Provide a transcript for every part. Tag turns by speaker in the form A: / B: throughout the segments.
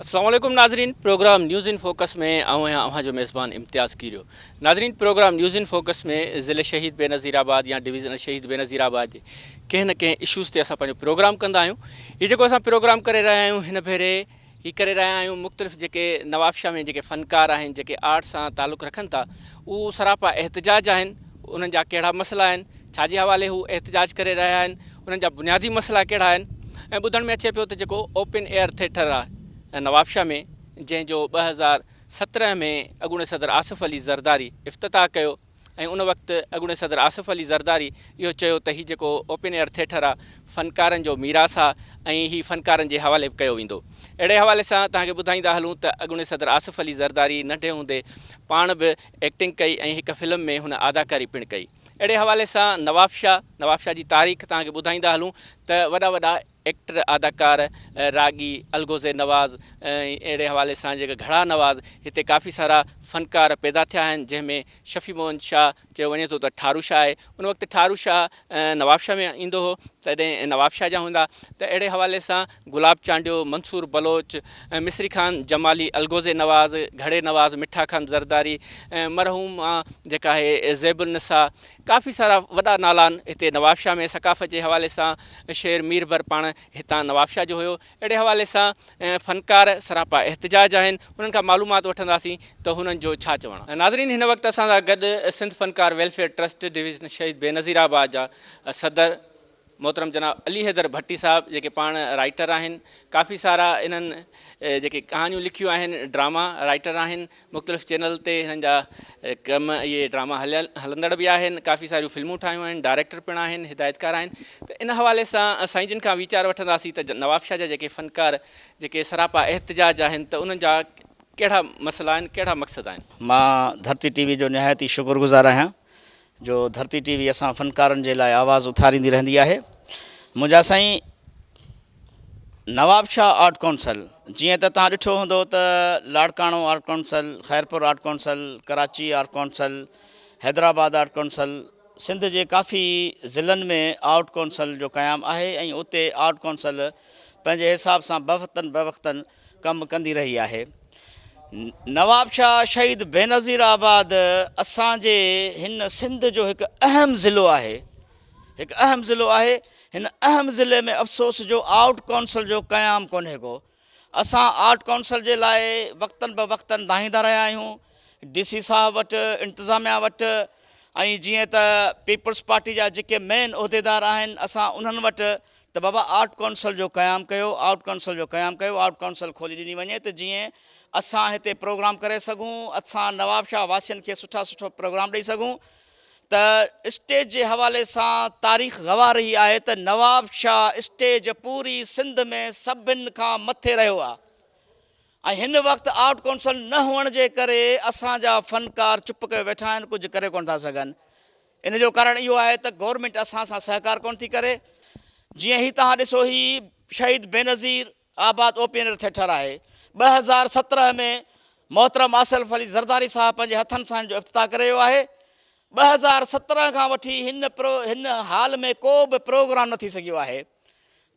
A: السلام عليڪم ناظرين پروگرام نيوز ان فوڪس ۾ آئون آهيان اوهان جو ميزبان امتياز ڪيريو ناظرين پروگرام نيوز ان فوڪس ۾ ضلع شهيد بينظير آباد يا ڊويزن شهيد بينظير آباد جي ڪنهن نه ڪنهن اشوز تي اسان پنهنجو پروگرام ڪندا آهيون هي جيڪو اسان پروگرام ڪري رهيا آهيون هن ڀيري هي ڪري رهيا آهيون مختلف جيڪي نوابشاهه ۾ جيڪي فنڪار آهن جيڪي آرٽ سان تعلق رکن ٿا اهو سراپا احتجاج آهن انهن جا ڪهڙا مسئلا آهن ڇا جي حوالي هو احتجاج ڪري رهيا آهن انهن جا بنيادي مسئلا ڪهڙا آهن ۽ ٻڌڻ ۾ اچي پيو ته جيڪو اوپن ايئر ٿيٽر آهي نوابشاهه ۾ جنهن جو 2017 ۾ اڳوڻي صدر آصف علي زرداري افتتاح ڪيو ۽ ان وقت اڳوڻي صدر آصف علي زرداري اهو چيو ته هي جيڪو اوپن ايئر ٿيٽر آ فنڪارن جو ميراث آ ۽ هي فنڪارن جي حوالي به ڪيو ويندو. اهڙي حوالي سان توهان کي ٻڌائيندا هلون ته اڳوڻي صدر آصف علي زرداري ننڍي هوندي پاڻ به ايڪٽنگ ڪئي ۽ هڪ فلم ۾ هن اداڪاري پڻ ڪئي. اهڙي حوالي سان نوابشاهه نوابشاهه جي تاريخ توهان کي ٻڌائيندا هلون ته وڏا وڏا ايڪٽر، اداڪار راڳي الغوزي نواز ۽ اهڙي حوالي سان جيڪا گهڙا نواز هتي ڪافي سارا فنڪار پيدا ٿيا آهن جنهن ۾ شفيع محمد شاهه چيو وڃي ٿو ته ٺارو شاهه آهي ان وقت ٺارو شاهه نوابشاهه ۾ ايندو هو تڏهن نوابشاهه جا هوندا ته اهڙي حوالي سان گلاب چانڊيو، منصور بلوچ، مصري خان جمالي، الغوزي نواز، گهڙي نواز، مٺا خان زرداري، مرحومه جيڪا آهي زيب النساء ڪافي سارا وڏا نالا آهن هتي نوابشاهه ۾ ثقافت جي حوالي سان شير ميربر پاڻ هتان نوابشاهه جو هيو اهڙي حوالي سان فنڪار سراپا احتجاج آهن انهن کان معلومات وٺنداسين ته هنن جو ڇا چوڻ آهي. ناظرين هن وقت اسان سان گڏ سنڌ فنڪار ويلفيئر ٽرسٽ ڊويزن شهيد بينظير آباد جا صدر محترم جناب علي حيدر ڀٽي صاحب جيڪي پاڻ رائيٽر آهن ڪافي سارا انهن جيڪي ڪهاڻيون لکيون آهن ڊراما رائيٽر آهن مختلف چينل تي هنن جا ڪم اهي ڊراما هليل هلندڙ به آهن ڪافي ساريون فلمون ٺاهيون آهن ڊائريڪٽر پڻ آهن هدايتڪار آهن ته ان حوالي سان سائين جن کان ويچار وٺنداسين ته نوابشاهه جا جيڪي فنڪار جيڪي سراپا احتجاج آهن ته انهن جا ڪهڙا مسئلا آهن ڪهڙا مقصد آهن.
B: مان ڌرتي ٽي وي جو نهايت ئي شڪر گذار آهيان جو ڌرتي ٽي وي اسان فنڪارن جي لاء آواز اٿاريندي رهندي آهي منهنجا سائين نوابشاهه آرٽ ڪونسل جيئن ته توهان ڏٺو هوندو ته Larkana art council Khairpur art council Karachi art council Hyderabad art council Sindh جي ڪافي ضلعن ۾ آرٽ ڪونسل جو قيام آهي ۽ اتي آرٽ ڪونسل پنهنجي حساب سان بوقتن بوقتن ڪم ڪندي رهي آهي. نوابشاهه شهيد بينظير آباد اسان جي هن سنڌ جو هڪ اهم ضلعو آهي هڪ اهم ضلعو آهي هن اهم ضلعي ۾ افسوس جو آرٽ ڪونسل جو قيام ڪونهي ڪو اسان آرٽ ڪونسل جي لاء وقتن به وقتن دانهيندا رهيا آهيون ڊي سي صاحب وٽ انتظاميا وٽ ۽ جيئن ته پيپلز پارٽي جا جيڪي مين عهديدار آهن اسان انهن وٽ ته بابا آرٽ ڪونسل جو قيام ڪيو، آرٽ ڪونسل جو قيام ڪيو، آرٽ ڪونسل کولي ڏني وڃي ته جيئن اسان هتي پروگرام ڪري سگهون، اسان نوابشاهه واسين کي سٺا سٺا پروگرام ڏئي سگهون ته اسٽيج جي حوالي سان تاريخ گواهه رهي آهي ته نوابشاهه اسٽيج پوري سنڌ ۾ سڀن کان مٿي رهيو آهي ۽ هن وقت آرٽ ڪونسل نه هئڻ جي ڪري اسان جا فنڪار چپ ڪيو ويٺا آهن ڪجهه ڪري ڪونه ٿا سگهن. ان جو ڪارڻ اهو آهي ته گورنمينٽ اسان سان سهڪار ڪونه ٿي ڪري. جيئن هي توهان ڏسو هي شهيد بينظير آباد اوپن ايئر ٿيٽر آهي. 2017 ۾ محترم آصف علي زرداري صاحب پنهنجي هٿن سان هن جو افتتاح ڪري ويو آهي. 2017 کان وٺي هن هن هال ۾ ڪو به پروگرام نه ٿي سگهيو آهي.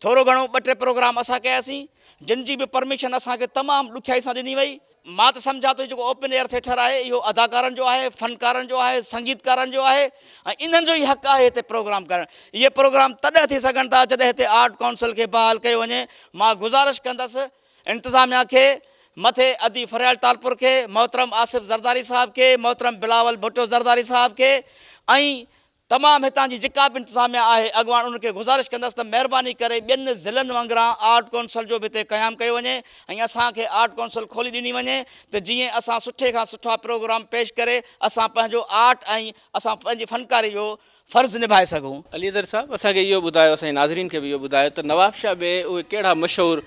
B: ٿورو گهڻو ٻه ٽي پروگرام اسان ڪياسين جن جي به پرميشن اسان کي تمام ڏکيائي سان ڏني وئي. مان ته سمجهان ٿو هي جيڪو اوپن ايئر ٿيٽر آهي اهو اداڪارن جو آهي، فنڪارن جو آهي، سنگيتڪارن جو آهي ۽ انهن جو ئي حق آهي هتي پروگرام ڪرڻ. اهي پروگرام تڏهن ٿي سگهن ٿا جڏهن هتي آرٽ ڪائونسل کي بحال ڪيو وڃي. مان گذارش ڪندس انتظاميا کي، مٿي ادي فريال ٽالپر کي، محترم آصف زرداري صاحب کي، محترم بلاول ڀٽو زرداري صاحب کي ۽ تمام هتان جي جيڪا به انتظاميا آهي اڳواڻ انهن کي گذارش ڪندس ته مهرباني ڪري ٻين ضلعن وانگران آرٽ ڪونسل جو به هتي قيام ڪيو وڃي ۽ اسان کي آرٽ ڪونسل کولي ڏني وڃي ته جيئن اسان سٺي کان سٺا پروگرام پيش ڪري اسان پنهنجو آرٽ ۽ اسان پنهنجي فنڪاري جو فرض نڀائي سگهون.
A: علي حيدر صاحب اسان کي اهو ٻڌايو اسان جي ناظرين کي به اهو ٻڌايو ته نوابشاهه ۾ اهي ڪهڙا مشهور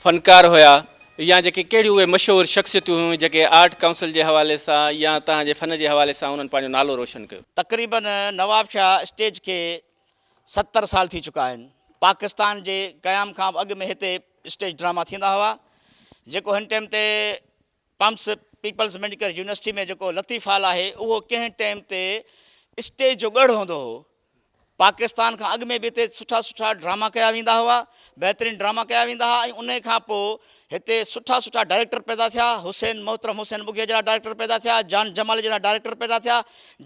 A: فنڪار هيا يا جيڪي ڪهڙيون اهي مشهور شخصيتون هيون جيڪي آرٽ ڪائونسل جي حوالي سان يا توهان جي فن جي حوالي سان انهن پنهنجو نالو روشن ڪيو.
B: تقريبن نوابشاهه اسٽيج کي 70 سال ٿي چڪا آهن. پاڪستان جي قيام کان به اڳ ۾ هتي اسٽيج ڊراما ٿيندا هئا جيڪو هن ٽائيم تي پمس پيپلز ميڊيڪل يونيورسٽي ۾ جيڪو لطيف هال آهي اهو ڪنهن ٽائيم تي اسٽيج جو ڳڙهه هوندو هو. پاڪستان کان اڳ ۾ به هتي سٺا سٺا ڊراما ڪيا ويندا هئا، بهترين ڊراما ڪيا ويندا هئا ۽ انهي کان پوء هتي سٺا سٺا ڊائريڪٽر پيدا ٿيا، حسين محترم حسين ٻگهيي جهڙا ڊائريڪٽر پيدا ٿيا، جان جمالي جهڙا ڊائريڪٽر پيدا ٿيا،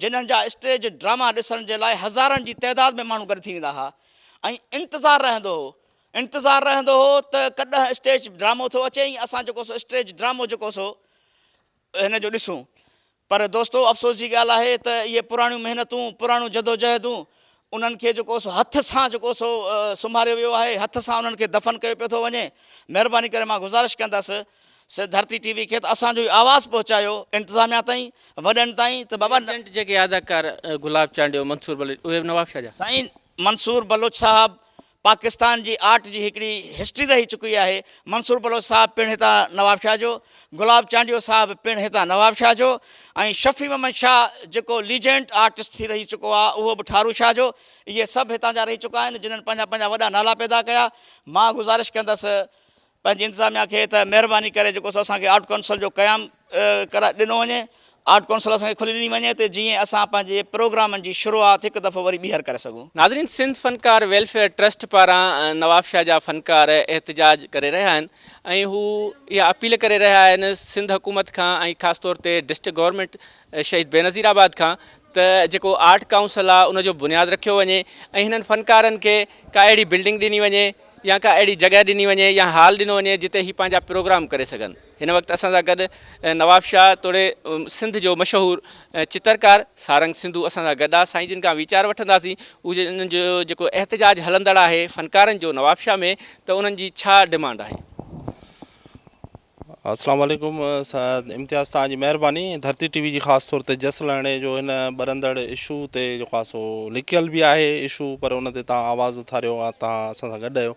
B: جنھن جا اسٽيج ڊراما ڏسڻ جي لاء هزارن جي تعداد ۾ ماڻهو گڏ ٿي ويندا هئا ۽ انتظار رهندو هو، انتظار رهندو هو ته ڪڏهن اسٽيج ڊرامو ٿو اچي ۽ اسان جيڪو سو اسٽيج ڊرامو جيڪو سو هن جو ڏسون. پر دوستو افسوس جي ڳالهه آهي ته اهي پراڻيون محنتون، پراڻيون جدوجهدون انهن کي جيڪو سو هٿ سان جيڪو سو سمهاريو ويو آهي، هٿ سان انهن کي دفن ڪيو پيو ٿو وڃي. مهرباني ڪري مان گذارش ڪندس ڌرتي ٽي وي کي ته اسان جو هي آواز پهچايو انتظاميا تائين، وڏن تائين ته بابا.
A: ليجنڊ جيڪي اداڪار گلاب چانڊيو، منصور بلوچ اهي به نوابشاهه جا.
B: سائين منصور بلوچ صاحب پاڪستان جي آرٽ جي هڪڙي هسٽري رهي چڪي آهي. منصور بلوچ صاحب پڻ هتان نوابشاهه جو، گلاب چانڊيو صاحب پڻ هتان نوابشاهه جو ۽ شفيع محمد شاهه جيڪو ليجنڊ آرٽسٽ ٿي رهي چڪو آهي اهو به ٺارو شاهه جو. اهي سڀ هتان جا رهي چڪا آهن جنھن پنهنجا پنهنجا وڏا نالا پيدا ڪيا. مان گذارش ڪندس پنهنجي انتظاميا کي ته مهرباني ڪري جيڪو سو اسان کي آرٽ ڪائونسل جو قيام ڪرائي ڏنو وڃي، آرٽ ڪائونسل اسان کي کولي ڏني وڃي ته جيئن اسان پنهنجي پروگرامن جي شروعات هڪ دفعو وري ٻيهر ڪري سگهون.
A: ناظرين سنڌ فنڪار ويلفيئر ٽرسٽ پاران نوابشاهه جا فنڪار احتجاج ڪري رهيا آهن ۽ هو اها اپيل ڪري رهيا آهن سنڌ حڪومت کان ۽ خاص طور تي ڊسٽرڪٽ گورنمينٽ شهيد بينظير آباد کان ته جيڪو آرٽ ڪائونسل آهي ان جو بنياد رکيو وڃي ۽ هنن فنڪارن کي ڪا اهڙي بلڊنگ ڏني وڃي يا ڪا اهڙي جڳهه ڏني وڃي يا هال ڏنو وڃي جتي هي پنهنجا پروگرام ڪري سگهن. هن وقت اسان سان گڏ نوابشاهه توڙي سنڌ جو مشهور چترڪار سارنگ سنڌو اسان سان گڏ آهي. سائين جن کان ويچار وٺنداسين هو انهن جو جيڪو احتجاج هلندڙ آهي فنڪارن جو نوابشاهه ۾ ته انهن جي ڇا ڊمانڊ آهي.
C: السلام عليڪم امتياز توهان جي مهرباني ڌرتي ٽي وي جي خاص طور تي جس لهڻي جو هن ٻرندڙ اشو تي جيڪو آهي سو لڪيل به آهي اشو پر ان تي توهان آواز اٿاريو آهي توهان اسان سان گڏ آهيو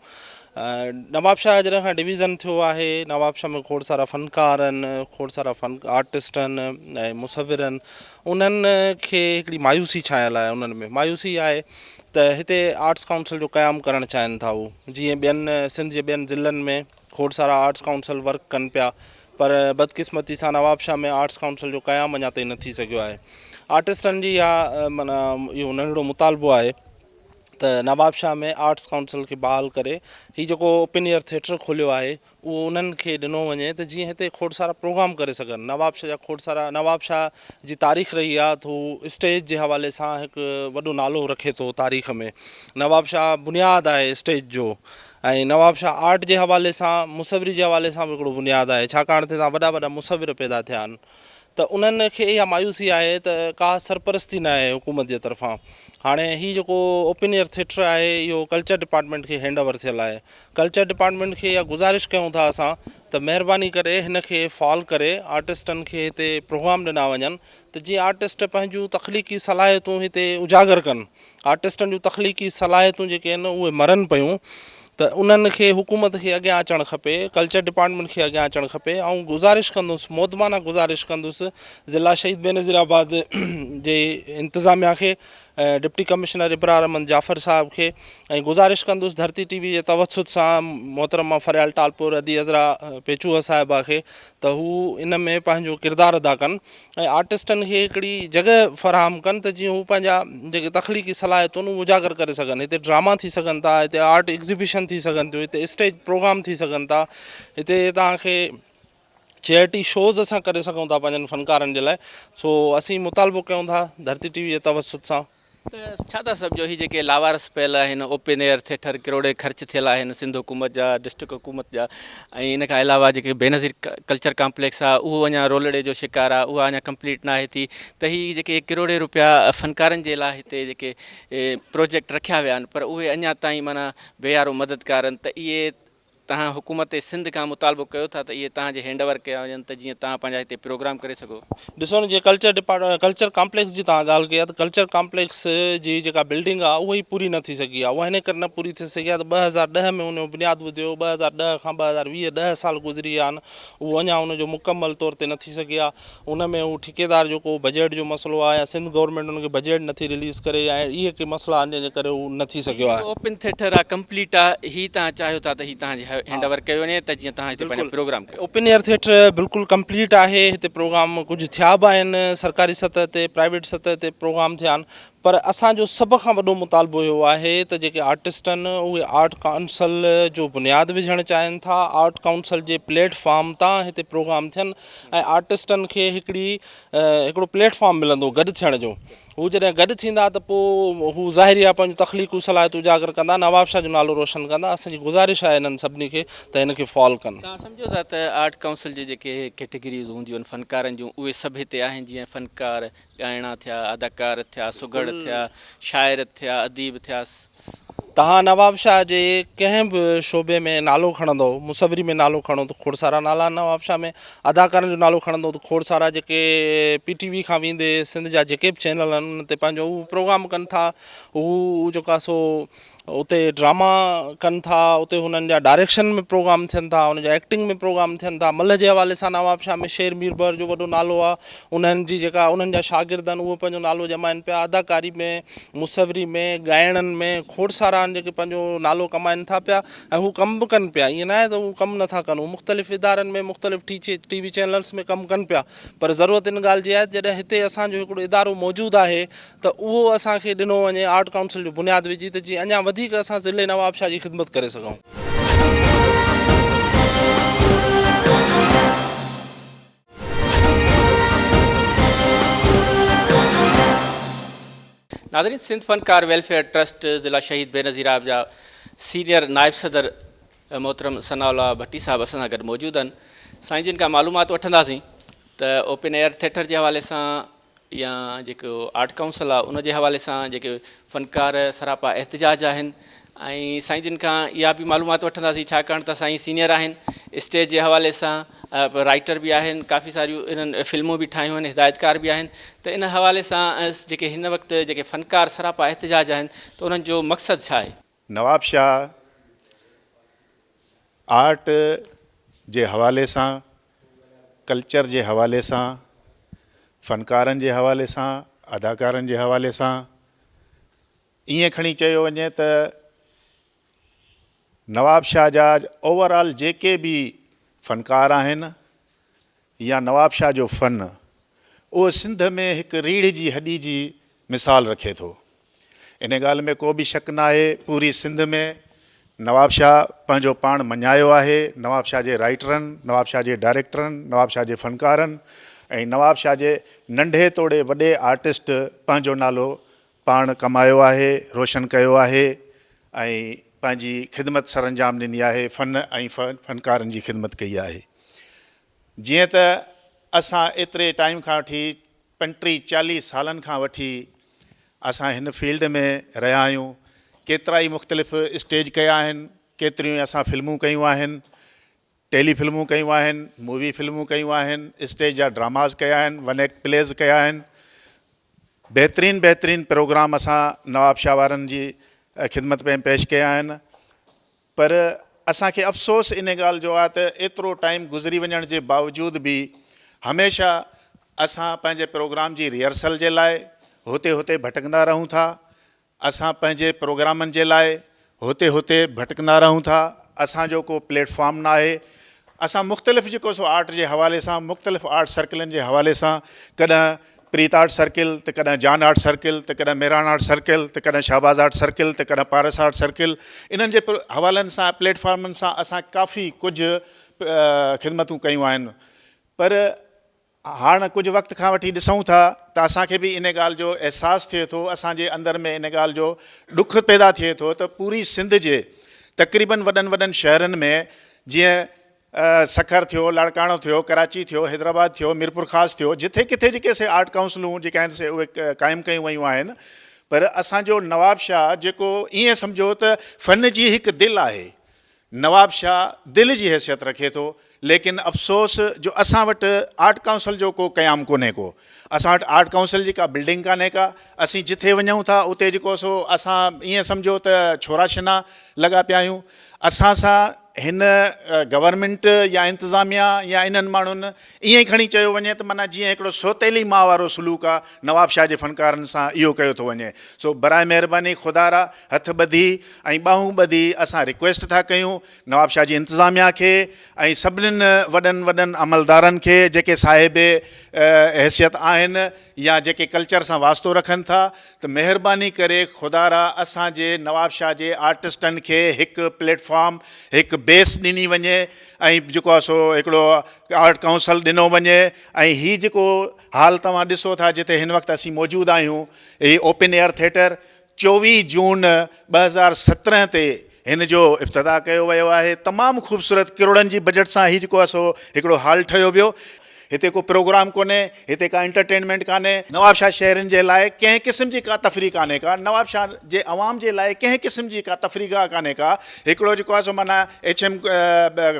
C: نوابشاهه جڏهن کان ڊويزن ٿيو آهي نوابشاهه ۾ کوڙ سارا فنڪار آهن کوڙ سارا فن آرٽسٽ آهن ۽ مصور آهن انهن کي هڪڙي مايوسي ڇانيل آهي انهن ۾ مايوسي آهي ته هتي آرٽس ڪائونسل جو قيام ڪرڻ چاهين ٿا هو جيئن ٻين سنڌ جي ٻين ضلعن ۾ کوڙ سارا آرٽس ڪائونسل ورڪ ڪن پيا پر بدقسمتي سان نوابشاهه ۾ آرٽس ڪائونسل جو قيام اڃا تائين نه ٿي سگهيو آهي آرٽسٽن جي اها معنيٰ اهو ننڍڙو مطالبو آهي ته نوابشاهه ۾ آرٽس ڪائونسل کي بحال ڪري هي جيڪو اوپن ايئر ٿيٽر کوليو آهي اهو انهن کي ڏنو وڃي ته جيئن هتي کوڙ سارا پروگرام ڪري سگهن نوابشاهه جا کوڙ سارا نوابشاهه جي تاريخ رهي آهي ته هو اسٽيج جي حوالي سان هڪ وڏو نالو رکي ٿو تاريخ ۾ نوابشاهه بنياد آهي اسٽيج جو ۽ نوابشاهه آرٽ جي حوالي سان مصوري جي حوالي سان به هڪڙو بنياد آهي ڇاڪاڻ ته هتان وڏا وڏا مصور پيدا ٿيا آهن ته انهن کي اها مايوسي آهي ته ڪا سرپرستي نه آهي حڪومت جي طرفان هاڻي هي جيڪو اوپن ايئر ٿيٽر آهي اهو ڪلچر ڊپارٽمينٽ کي هينڊ اوور ٿيل آهي ڪلچر ڊپارٽمينٽ کي اها گذارش ڪيون ٿا اسان ته مهرباني ڪري هن کي فعال ڪري آرٽسٽن کي هتي پروگرام ڏنا وڃن ته جيئن آرٽسٽ پنهنجون تخليقي صلاحيتون هتي اجاگر ڪن آرٽسٽن جون تخليقي صلاحيتون جيڪي آهن اهي مرن پيون ته انهن کي حڪومت کي اڳيان اچڻ کپي ڪلچر ڊپارٽمينٽ کي اڳيان اچڻ کپي آئون گذارش ڪندس مودمانه گذارش ڪندس ضلع شهيد بينظير آباد جي انتظاميا کي ڊپٽي ڪمشنر ابرار احمد جعفر صاحب کي ۽ گذارش ڪندس ڌرتي ٽي وي جي توسط سان محترمه فريال ٽالپور ادي عذرا پيچوهه صاحبه کي ته هو ان ۾ پنهنجو ڪردار ادا ڪن ۽ آرٽسٽن کي هڪڙي جڳهه فراهم ڪن ته جيئن هو پنهنجا جيڪي تخليقي صلاحيتون آهن اهي اجاگر ڪري سگهن هتي ڊراما ٿي سگهن ٿا هتي آرٽ ايگزيبيشن ٿي سگهن ٿيون هتي اسٽيج پروگرام ٿي سگهن ٿا هتي توهان کي چيئرٽي شوز اسان ڪري سگهون ٿا پنهنجن فنڪارن جي لاء سو اسين مطالبو ڪيون ٿا ڌرتي ٽي وي جي توسط سان.
A: ته ڇا ٿا سمجهو هي جيڪي لاوارث پيل آهن اوپن ايئر ٿيٽر ڪروڙين خرچ ٿيل آهن سنڌ حڪومت جا ڊسٽرڪٽ حڪومت جا ۽ ان کان علاوه جيڪي بينظير ڪلچر ڪامپليڪس آهي اهو اڃا رولڙي جو شڪار آهي اها اڃا ڪمپليٽ ناهي ٿي ته هي جيڪي ڪروڙين روپيا فنڪارن جي لاء هتي جيڪي پروجيڪٽ رکيا ويا آهن پر اهي اڃا تائين معنيٰ بي يارو مددگار آهن ته اهي توهان حڪومت سنڌ کان مطالبو ڪيو ٿا ته اهي توهان جي هينڊ اوور ڪيا وڃن ته جيئن توهان پنهنجا هتي پروگرام ڪري سگهو.
C: ڏسو نه جيئن ڪلچر ڊپارٽمينٽ ڪلچر ڪامپليڪس جي توهان ڳالهه ڪئي آهي ته ڪلچر ڪامپليڪس جي جيڪا بلڊنگ آهي اها ئي پوري نه ٿي سگهي آهي اها هن ڪري نه پوري ٿي سگهي آهي ته 2010 ۾ ان جو بنياد وڌيو هو 2010 کان 2020 ڏهه سال گذري ويا آهن اهو اڃا ان جو مڪمل طور تي نه ٿي سگهي آهي ان ۾ هو ٺيڪيدار جو ڪو بجيٽ جو مسئلو آهي يا سنڌ گورنمينٽ ان کي بجيٽ نٿي رليز ڪري يا اهي ڪي مسئلا آهن جنهن جي ڪري هو نه ٿي سگهيو آهي.
A: اوپن ٿيٽر آهي ڪمپليٽ آهي هي توهان چاهيو ٿا ته هي توهان جي هينڊ اوور ڪيو وڃي ته جيئن توهان هتي پنهنجا پروگرام ڪيو.
C: اوپن ايئر ٿيٽر بلڪل ڪمپليٽ آهي هتي پروگرام ڪجهه ٿيا به آهن سرڪاري سطح تي پرائيويٽ سطح تي پروگرام ٿيا آهن پر اسان جو سڀ کان وڏو مطالبو اهو آهي ته جيڪي آرٽسٽ آهن اهي آرٽ ڪائونسل جو بنياد وجهڻ چاهين ٿا آرٽ ڪائونسل جي پليٽ فارم تان هتي پروگرام ٿين ۽ آرٽسٽن کي هڪڙي هڪڙو پليٽ فارم ملندو گڏ ٿيڻ جو هو جڏهن گڏ ٿيندا ته پوء هو ظاهري آهي پنهنجون تخليقون صلاحيتون اجاگر ڪندا نوابشاهه جو نالو روشن ڪندا اسان جي گذارش آهي انهن سڀني کي ته هن کي فال ڪن.
A: توهان سمجهو ٿا ته آرٽ ڪائونسل جي جيڪي ڪيٽيگريز هونديون آهن فنڪارن جون اهي سڀ هتي آهن جيئن فنڪار ڳائڻا ٿيا، اداڪار ٿيا، سگهڙ ٿيا، شاعر ٿيا، اديب ٿيا.
C: توهان نوابشاهه جي ڪنهن به شعبي ۾ نالو کڻندؤ، مصوري ۾ نالو کڻو ته کوڙ سارا نالا آهن نوابشاهه ۾، اداڪارن جو نالو کڻندؤ ته کوڙ سارا جيڪي پي ٽي وي کان ويندي سنڌ جا جيڪي به چينل آهن انهن تي پنهنجو هو پروگرام ڪن ٿا، هو جيڪو آهي سو اتي ڊراما ڪن ٿا اتي هنن جا ڊائريڪشن ۾ پروگرام ٿين ٿا ان جا ايڪٽنگ ۾ پروگرام ٿين ٿا ملهه جي حوالي سان نوابشاهه ۾ شير ميربحر جو وڏو نالو آهي انهن جي جيڪا انهن جا شاگرد آهن اهي پنهنجو نالو ڄمائن پيا اداڪاري ۾ مصوري ۾ ڳائڻن ۾ کوڙ سارا آهن جيڪي پنهنجو نالو ڪمائن ٿا پيا ۽ هو ڪم به ڪن پيا ائين ناهي ته هو ڪم نٿا ڪن هو مختلف ادارن ۾ مختلف ٽي وي چينلس ۾ ڪم ڪن پيا پر ضرورت ان ڳالهه جي آهي ته جڏهن هتي اسان جو هڪڙو ادارو موجود آهي ته اهو اسان کي ڏنو وڃي آرٽ ڪائونسل جو بنياد وجهي ته جيئن اڃا وڌيڪ اسان ضلعي نوابشاهه جي خدمت ڪري سگهون.
A: ناظرين سنڌ فنڪار ويلفيئر ٽرسٽ ضلع شهيد بينظير آباد جا سينيئر نائب صدر محترم ثناء الله ڀٽي صاحب اسان سان گڏ موجود آهن سائين جن کان معلومات وٺنداسين ته اوپن ايئر ٿيٽر جي حوالي سان يا جيڪو آرٽ ڪائونسل آهي ان جي حوالي سان جيڪي فنڪار سراپا احتجاج آهن ۽ سائين جن کان اها به معلومات وٺنداسين ڇاڪاڻ ته سائين سينيئر آهن اسٽيج جي حوالي سان رائٽر به آهن ڪافي ساريون انهن فلمون به ٺاهيون آهن هدايتڪار به آهن ته ان حوالي سان جيڪي هن وقت جيڪي فنڪار سراپا احتجاج آهن ته انهن جو مقصد ڇا آهي؟
D: نوابشاهه آرٽ جي حوالي سان، ڪلچر جي حوالي سان، فنڪارن جي حوالي سان، اداڪارن جي حوالي سان ائين کڻي چيو وڃي ته نوابشاهه جا اوور آل جيڪي به فنڪار آهن يا نوابشاهه جو فن اهو سنڌ ۾ هڪ ريڙهه جي هڏي جي مثال رکي ٿو. ان ڳالهه ۾ ڪو به شڪ ناهي پوري سنڌ ۾ نوابشاهه پنهنجو پاڻ مڃايو آهي، نوابشاهه جي رائيٽرن، نوابشاهه جي ڊائريڪٽرن، نوابشاهه جي فنڪارن ۽ نوابشاهه جي ننڍي توڙي وڏي آرٽسٽ پنهنجو نالو پاڻ ڪمايو آهي، روشن ڪيو آهي ۽ پنهنجي خدمت سرانجام ڏني آهي، فن ۽ فنڪارن جي خدمت ڪئي آهي. جيئن ته اسان ايتري ٽائيم کان وٺي پنٽيهه چاليهه سالن کان وٺي اسان هن فيلڊ ۾ رهيا آهيون ڪيترائي مختلف اسٽيج ڪيا آهن ڪيتريون ئي اسان فلمون ڪيون آهن ٽيلي فلمون ڪيون آهن مووي فلمون ڪيون آهن اسٽيج جا ڊراماز ڪيا آهن ون ايڪٽ پليز ڪيا آهن بهترين بهترين پروگرام اسان نوابشاهه وارن جي خدمت ۾ پيش ڪيا آهن پر اسان کي افسوس ان ڳالهه جو آهي ته ايترو ٽائيم گذري وڃڻ جي باوجود به هميشه اسان پنهنجي پروگرام جي ريهرسل جي لاء هتي هتي ڀٽڪندا رهون ٿا، اسان پنهنجي پروگرامن جي لاء هتي هتي ڀٽڪندا رهون ٿا، اسان جو ڪو پليٽ فارم ناهي، اسان مختلف جيڪو سو آرٽ جي حوالي سان مختلف آرٽ سرڪلن جي حوالي سان ڪڏهن پريت آرٽ سرڪل ته ڪڏهن جان آرٽ سرڪل ته ڪڏهن مهراڻ آرٽ سرڪل ته ڪڏهن شهباز آرٽ سرڪل ته ڪڏهن پارس آرٽ سرڪل انهن جي حوالن سان پليٽ فارمن سان اسان ڪافي ڪجهه خدمتون ڪيون آهن پر هاڻ ڪجهه وقت کان وٺي ڏسون ٿا ته اسان کي به ان ڳالهه جو احساس ٿئي ٿو اسان جي اندر ۾ ان ڳالهه جو ڏک پيدا ٿئي ٿو ته پوري سنڌ جي تقريبن وڏن وڏن شهرن ۾ جيئن سکر ٿيو، لاڙڪاڻو ٿيو، ڪراچي ٿيو، حيدرآباد ٿيو، ميرپورخاص ٿيو، جٿي ڪٿي جيڪي سي آرٽ ڪائونسلون جيڪي آهن سي اهي قائم ڪيون ويون آهن پر اسان جو نوابشاهه جيڪو ائين سمجهو ته فن جي هڪ دل آهي، نوابشاهه دل جي حيثيت رکي ٿو ليڪن افسوس جو اسان وٽ آرٽ ڪائونسل جو ڪو قيام ڪونهي ڪو اسان وٽ آرٽ ڪائونسل جي ڪا بلڊنگ ڪانهي ڪا اسين جٿي وڃون ٿا اتي جيڪو سو اسان ائين سمجهو ته ڇورا شنا لڳا پيا آهيون اسان سان. هن گورنمينٽ يا انتظاميا يا انهن ماڻهن ائين ئي کڻي چيو وڃي ته معنيٰ جيئن هڪڙو سوتيلي ماء وارو سلوڪ آ نوابشاهه جي فنڪارن سان اهو ڪيو ٿو وڃي سو براء مهرباني خدارا هٿ ٻڌي ۽ ٻانهون ٻڌي اسان رڪويسٽ ٿا ڪيون نوابشاهه جي انتظاميا کي ۽ سڀنين وڏن وڏن عملدارن کي جيڪي صاحب حيثيت آهن يا جيڪي ڪلچر سان واسطو رکن ٿا ته مهرباني ڪري خدارا اسان جي نوابشاهه جي آرٽسٽن کي هڪ پليٽ فارم هڪ بيس ڏني وڃي ۽ جيڪو آهي سو هڪڙو آرٽ ڪائونسل ڏنو وڃي ۽ هي جيڪو حال توهان ڏسو ٿا جتي هن وقت اسين موجود آهيون هي اوپن ايئر ٿيٽر 24 جون 2017 تي هن جو افتتاح ڪيو ويو آهي تمام خوبصورت ڪروڙن جي بجيٽ سان هي جيڪو آهي سو هڪڙو هال ٺهيو ويو هتي ڪو پروگرام ڪونهي هتي ڪا انٽرٽينمينٽ ڪانهي نوابشاهه شهرين جي لاء ڪنهن قسم جي ڪا تفريح ڪانهي ڪا نوابشاهه جي عوام جي لاء ڪنهن قسم جي ڪا تفريح گاهه ڪانهي ڪا هڪڙو جيڪو آهي سو معنيٰ ايڇ ايم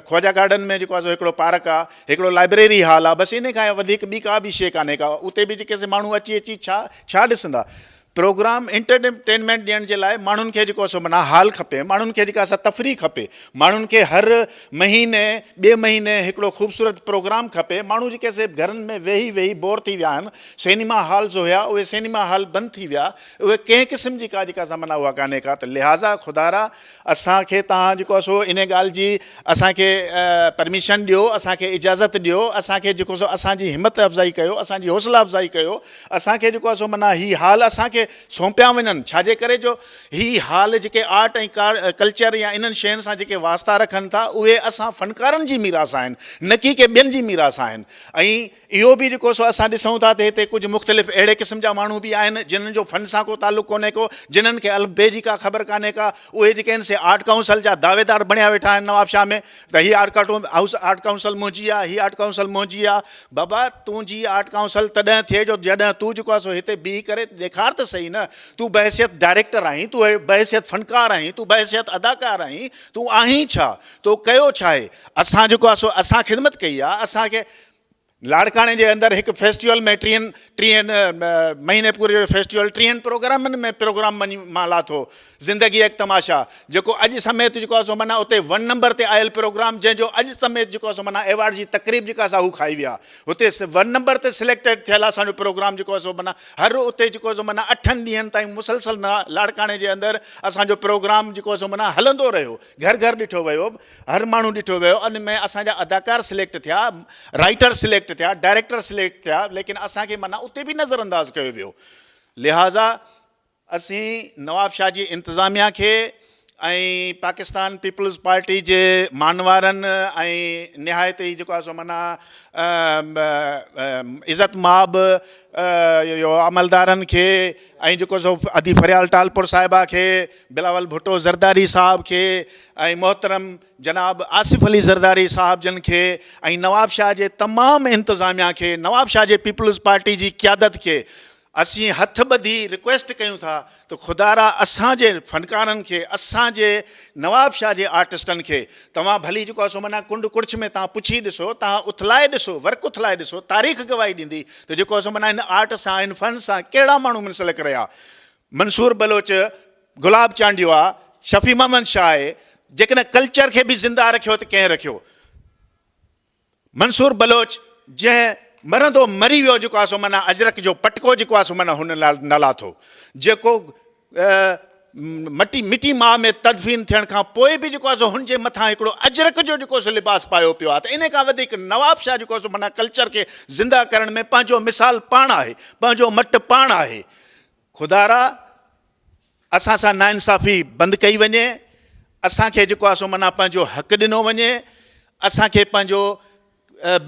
D: خواجا گارڊن ۾ جيڪو آهي سو هڪڙو پارڪ آهي هڪڙو لائبريري هال آهي بس ان کان وڌيڪ ٻي ڪا به شيء ڪانهي ڪا اتي به جيڪي سي ماڻهو اچي اچي ڇا ڇا ڏسندا پروگرام انٽرٽينمينٽ ڏيڻ جي لاء ماڻهن کي جيڪو سو معنيٰ هال کپي ماڻهن کي جيڪا سا تفريح کپي ماڻهن کي هر مهيني ٻئي مهيني هڪڙو خوبصورت پروگرام کپي ماڻهو جيڪي سي گهرن ۾ ويهي ويهي بور ٿي ويا آهن سينما هالز هيا اهي سينما هال بند ٿي ويا اهي ڪنهن قسم جي ڪا جيڪا سا معنيٰ اها ڪانهي ڪا ته لهٰذا خدارا اسان کي تهان جيڪو سو ان ڳالهه جي اسان کي پرميشن ڏيو اسان کي اجازت ڏيو اسان کي جيڪو سو اسان جي همت افزائي ڪيو اسان جي حوصله افزائي ڪيو اسان کي جيڪو آهي سو معنيٰ هي حال اسان کي سونپيا وڃن ڇا جي ڪري جو هي حال جيڪي آرٽ ۽ ڪلچر يا انهن شين سان جيڪي واسطا رکن ٿا اهي اسان فنڪارن جي ميراث آهن نه ڪي ڪي ٻين جي ميراث آهن ۽ اهو به جيڪو سو اسان ڏسون ٿا ته هتي ڪجهه مختلف اهڙي قسم جا ماڻهو به آهن جنن جو فن سان ڪو تعلق ڪونهي ڪو جنن کي الف بي جي ڪا خبر ڪانهي ڪا اهي جيڪي آهن سي آرٽ ڪائونسل جا دعويدار بڻيا ويٺا آهن نوابشاهه ۾ ته هي آرٽ هائوس آرٽ ڪائونسل منهنجي آهي هي آرٽ ڪائونسل منهنجي آهي بابا تنهنجي آرٽ ڪائونسل تڏهن ٿئي جو جڏهن تون جيڪو آهي سو هتي بيهي ڪري ڏيکار ته سهي نه تون بحيثيت ڊائريڪٽر آهين تون بحيثيت فنڪار آهين تون بحيثيت اداڪار آهين تون آهين ڇا تو ڪيو ڇا آهي اسان جيڪو آهي سو اسان خدمت ڪئي آهي اسان کي لاڙڪاڻي جي اندر هڪ فيسٽيول ۾ ٽيهن ٽيهن مهيني پوري جو فيسٽيول ٽيهن پروگرامن ۾ پروگرام وڃي مان لاٿو زندگي هڪ تماشا جيڪو اڄ سميت جيڪو آهي سو معنيٰ اتي ون نمبر تي آيل پروگرام جنهن جو اڄ سميت جيڪو آهي سو معنيٰ ايوارڊ جي تقريب جيڪا سا هو کائي ويا اتي ون نمبر تي سليڪٽيڊ ٿيل اسان جو پروگرام جيڪو آهي سو معنيٰ هر اتي جيڪو آهي سو معنيٰ اٺن ڏينهن تائين مسلسل لاڙڪاڻي جي اندر اسان جو پروگرام جيڪو آهي سو معنيٰ هلندو رهيو گهر گهر ڏٺو ويو هر ماڻهو ڏٺو ويو ان ۾ اسان جا اداڪار سليڪٽ ٿيا رائيٽر سليڪٽ ٿيا ڊائريڪٽر سليڪٽ ٿيا ليڪن اسان کي معنيٰ اتي به نظر انداز ڪيو ويو لهٰذا اسين نوابشاهه جي انتظاميا کي ۽ پاڪستان پيپلز پارٽي جي مانوارن ۽ نهايت ئي جيڪو آهي سو معنيٰ عزت ماب عملدارن کي ۽ جيڪو سو ادي فريال ٽالپر صاحبه کي بلاول ڀٽو زرداري صاحب کي ۽ محترم جناب آصف علي زرداري صاحب جن کي ۽ نوابشاهه جي تمام انتظاميا کي نوابشاهه جي پيپلز پارٽي جي قيادت کي اسين هٿ ٻڌي رڪويسٽ ڪيون ٿا ته خدارا اسان جي فنڪارن کي اسان جي نوابشاهه جي آرٽسٽن کي توهان ڀلي جيڪو آهي سو معنيٰ ڪنڊ ڪڙڇ ۾ توهان پڇي ڏسو توهان اٿلائي ڏسو ورق اٿلائي ڏسو تاريخ گواهي ڏيندي ته جيڪو آهي سو معنيٰ هن آرٽ سان هن فن سان ڪهڙا ماڻهو منسلڪ رهيا منصور بلوچ، گلاب چانڊيو آ، شفيع محمد شاهه آهي، جيڪڏهن ڪلچر کي به زنده رکيو ته ڪنهن رکيو؟ منصور بلوچ جنهن مرندو مري ويو جيڪو آ سو معنيٰ اجرڪ جو پٽڪو جيڪو آ سو معنيٰ هن نه لاٿو، جيڪو مٽي مٽي ماء ۾ تدفين ٿيڻ کان پوء به جيڪو آ سو هن جي مٿان هڪڙو اجرڪ جو جيڪو سو لباس پايو پيو آ ته انهي کان وڌيڪ نواب شاهه جيڪو آ سو معنيٰ ڪلچر کي زنده ڪرڻ ۾ پنهنجو مثال پاڻ آهي، پنهنجو مٽ پاڻ آهي. خدارا اسان سان ناانصافي بند ڪئي وڃي اسان کي جيڪو آهي سو معنيٰ پنهنجو حق ڏنو وڃي اسان کي پنهنجو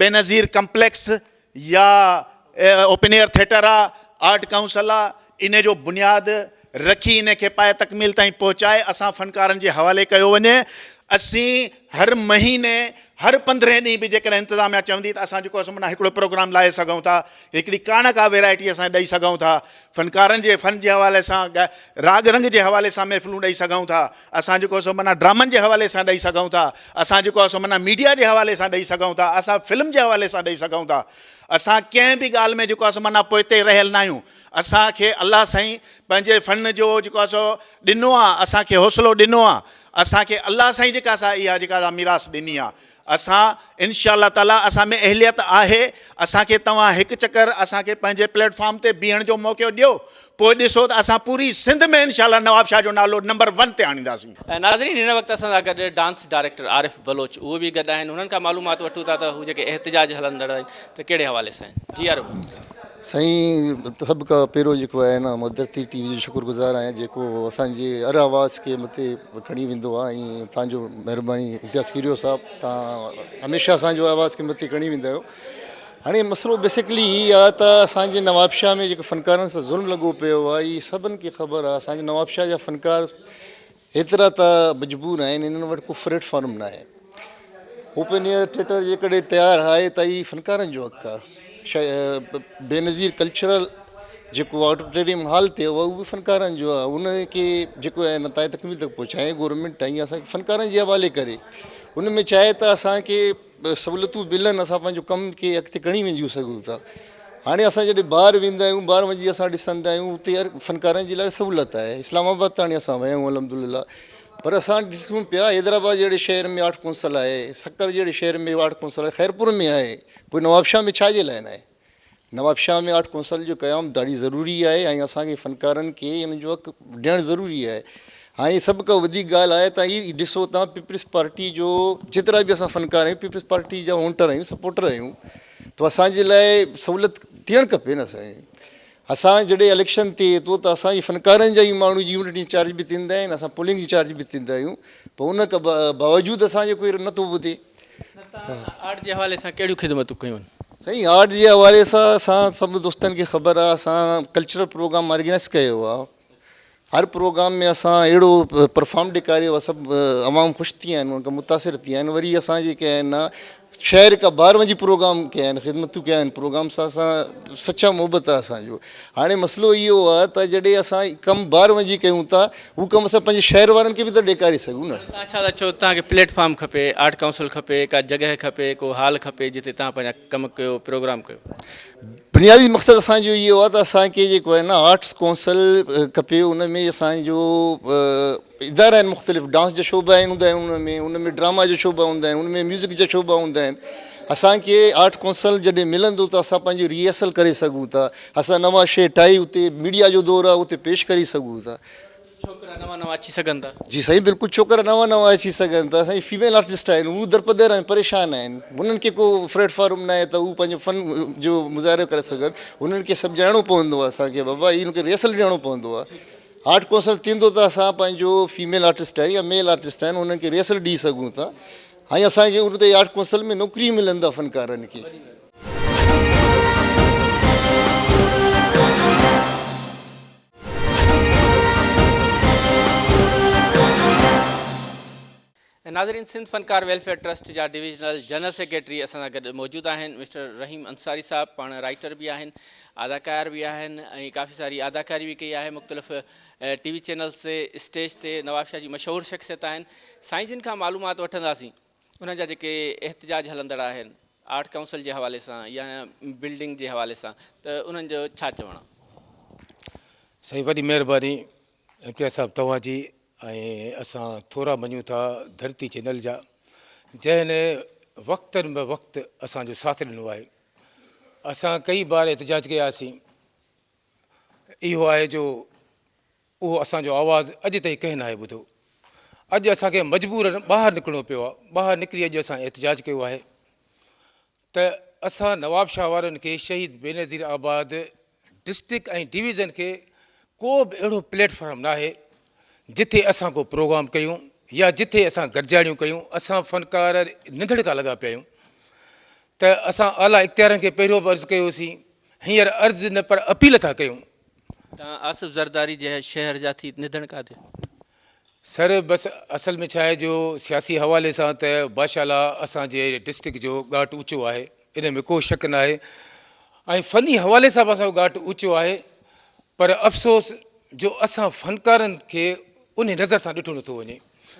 D: بينظير ڪمپليڪس يا اوپن ايئر ٿيٽر آ آرٽ ڪائونسل آ ان جو بنياد رکي ان کي پائي تڪميل تائين پهچائي اسان فنڪارن جي حوالي ڪيو وڃي اسين هر مهيني هر پندرهين ڏينهن به جيڪڏهن انتظاميا چوندي ته اسان جيڪو آهي سو معنيٰ هڪڙو پروگرام لاهي سگهون ٿا هڪڙي ڪا نه ڪا ويرائٽي اسان ڏئي سگهون ٿا فنڪارن جي فن جي حوالي سان راڳ رنگ جي حوالي سان محفلون ڏئي سگهون ٿا اسان جيڪو سو معنيٰ ڊرامن جي حوالي سان ڏئي سگهون ٿا اسان جيڪو سو معنيٰ ميڊيا جي حوالي سان ڏئي سگهون ٿا اسان فلم جي حوالي سان ڏئي سگهون ٿا اسان ڪنهن به ڳالهه ۾ جيڪو سو معنيٰ پوئتي رهيل نه آهيون اسان کي الله سائين پنهنجي فن جو جيڪو سو ڏنو آهي اسان کي حوصلو ڏنو آهي. اسان کي الله سائين جيڪا سا اها جيڪا سا ميراث ڏني آ اسان انشاء الله تعالي اسان ۾ اهليت آهي اسان کي توهان هڪ چڪر اسان کي پنهنجي پليٽ فارم تي بيهڻ جو موقعو ڏيو پوء ڏسو ته اسان پوري سنڌ ۾ انشاء الله نواب شاهه جو نالو نمبر ون تي آڻينداسين.
A: ناظرين هن وقت اسان سان گڏ ڊانس ڊائريڪٽر عارف بلوچ اهو به گڏ آهن انهن کان معلومات وٺون ٿا ته هو جيڪي احتجاج هلندڙ آهن ته ڪهڙي حوالي سان آهن جي عارف بلوچ.
E: سائين سڀ کان پهريون جيڪو آهي نه مان ڌرتي ٽي وي جو شڪر گذار آهيان جيڪو اسان جي هر آواز کي مٿي کڻي ويندو آهي ۽ توهان جو مهرباني امتياز کيريو صاحب توهان هميشه اسان جو آواز کي مٿي کڻي ويندا آهيو هاڻي مسئلو بيسڪلي هي آهي ته اسان جي نوابشاهه ۾ جيڪو فنڪارن سان ظلم لڳو پيو آهي هي سڀن کي خبر آهي اسان جي نوابشاهه جا فنڪار هيترا ته مجبور آهن انهن وٽ ڪو پليٽ فارم نه آهي اوپن ايئر ٿيٽر جيڪڏهن تيار آهي ته هي فنڪارن جو حق آهي بينظير ڪلچرل جيڪو آڊيٽوريم هال تي اهو به فنڪارن جو آهي ان کي جيڪو آهي نه تائين تڪميل تڪ پهچائي گورنمينٽ ۽ اسان کي فنڪارن جي حوالي ڪري ان ۾ چاهي ته اسان کي سهولتون ملن اسان پنهنجو ڪم کي اڳتي کڻي وڃي سگهون ٿا هاڻي اسان جڏهن ٻاهر ويندا آهيون ٻاهر وڃي اسان ڏسندا آهيون اتي يار فنڪارن جي لاء سهولت آهي اسلام آباد تاڻي اسان ويا آهيون الحمد لله پر اسان ڏسون پيا حيدرآباد جهڙي شهر ۾ آرٽ ڪونسل آهي سکر جهڙي شهر ۾ آرٽ ڪونسل آهي خيرپور ۾ آهي پوء نوابشاهه ۾ ڇا جي لاء ناهي نوابشاهه ۾ آرٽ ڪونسل جو قيام ڏاڍي ضروري آهي ۽ اسان کي فنڪارن کي ان جو حق ڏيڻ ضروري آهي ۽ سڀ کان وڌيڪ ڳالهه آهي ته هي ڏسو تان پيپلز پارٽي جو جيترا به اسان فنڪار آهيون پيپلز پارٽي جا ووٽر آهيون سپورٽر آهيون ته اسان جي لاء سهولت ٿيڻ کپي نه سائين اسان جڏهن اليڪشن ٿئي ٿو ته اسان جي فنڪارن جا ئي ماڻهو يونٽ انچارج به ٿيندا آهن اسان پولنگ انچارج به ٿيندا آهيون پوء ان کان باوجود اسان جو ڪوئي نٿو ٻڌي.
A: نه توهان آرٽ جي حوالي سان ڪهڙيون خدمتون ڪيون آهن؟
E: سائين آرٽ جي حوالي سان اسان سڀ دوستن کي خبر آهي اسان ڪلچرل پروگرام آرگنائز ڪيو آهي هر پروگرام ۾ اسان اهڙو پرفارم ڏيکاريو آهي سڀ عوام خوش ٿي آهن ان کان متاثر ٿي آهن وري اسان جيڪي آهن نه شهر کان ٻاهر وڃي پروگرام ڪيا آهن خدمتون ڪيا آهن پروگرام سان اسان سچا محبت آهي اسان جو هاڻي مسئلو اهو آهي ته جڏهن اسان ڪم ٻاهر وڃي ڪيون ٿا هو ڪم اسان پنهنجي شهر وارن کي به ته ڏيکاري سگهون نه.
A: توهان ڇا ٿا چئو توهان کي پليٽ فارم کپي، آرٽ ڪائونسل کپي، ڪا جڳهه کپي، ڪو هال کپي جتي توهان پنهنجا ڪم ڪيو، پروگرام ڪيو.
E: بنيادي مقصد اسان جو اهو آهي ته اسان کي جيڪو آهي نه آرٽس ڪائونسل کپي ان ۾ اسان جو ادارا آهن مختلف ڊانس جا شعبا آهن هوندا آهن ان ۾ ان ۾ ڊراما جا شعبا هوندا آهن ان ۾ ميوزڪ جا شعبا هوندا آهن اسان کي آرٽ ڪونسل جڏهن ملندو ته اسان پنهنجو ريهرسل ڪري سگهون ٿا اسان نوان شيء ٺاهي اتي ميڊيا جو دور آهي اتي پيش ڪري سگهون ٿا.
A: ڇوڪرا نوان نوان اچي سگهن ٿا.
E: جي سائين بلڪل ڇوڪرا نوان نوان اچي سگهن ٿا اسان جي فيميل آرٽسٽ آهن هو درپدر آهن پريشان آهن هنن کي ڪو پليٽ فارم ناهي ته هو پنهنجو فن جو مظاهرو ڪري سگهن هنن کي سمجهائڻو پوندو آهي اسان کي بابا هن کي ريهرسل ڏيڻو پوندو آهي آرٽ ڪونسل ٿيندو ته اسان پنهنجو فيميل آرٽسٽ آهن يا ميل آرٽسٽ آهن انهن کي ريهرسل ڏئي سگهون ٿا ۽ اسان کي ان تي آرٽ ڪونسل ۾ نوڪري ملندا فنڪارن کي.
A: ناظرين سنڌ فنڪار ويلفيئر ٽرسٽ جا ڊويزنل جنرل سيڪريٽري اسان سان گڏ موجود آهن مسٽر رحيم انصاري صاحب پاڻ رائيٽر به آهن اداڪار به آهن ۽ ڪافي ساري اداڪاري به ڪئي آهي مختلف ٽي وي چينلز تي اسٽيج تي نوابشاهه جي مشهور شخصيت آهن سائين جن کان معلومات وٺنداسين انهن جا جيڪي احتجاج هلندڙ آهن آرٽ ڪائونسل جي حوالي سان يا بلڊنگ جي حوالي سان ته انهن جو ڇا چوڻ آهي.
F: سائين وڏي مهرباني امتياز صاحب توهان جي ۽ اسان ٿورا مڃون ٿا ڌرتي چينل جا جنهن وقتن به وقت اسان جو ساٿ ڏنو آهي اسان ڪئي بار احتجاج ڪياسين اهو آهي جو اهو اسان جو آواز اڄ تائين ڪنهن ناهي ٻڌو اڄ اسان کي مجبورن ٻاهر نڪرڻو پيو آهي ٻاهر نڪري اڄ اسان احتجاج ڪيو آهي ته اسان نوابشاهه وارن کي شهيد بينظير آباد ڊسٽرڪٽ ۽ ڊويزن کي ڪو به اهڙو پليٽ فارم ناهي جتي اسان ڪو پروگرام ڪيون يا جتي اسان گڏجاڻيون ڪيون اسان فنڪار ننڌڻڪا لڳا پيا آهيون ته اسان اعليٰ اختيارن کي پهريون به عرض ڪيوسين هينئر عرض نه پر اپيل ٿا ڪيون.
A: تان آصف زرداري جي شهر جا ٿي نڌڻڪا ٿيا.
F: سر بس اصل ۾ ڇا آهي جو سياسي حوالي سان ته باشاء الله اسان جي ڊسٽرڪٽ جو ڳاٽ اوچو آهي ان ۾ ڪو شڪ ناهي ۽ فني حوالي سان به اسان جو ڳاٽ اوچو آهي پر افسوس جو اسان فنڪارن کي انهي نظر سان ڏٺو نٿو وڃي.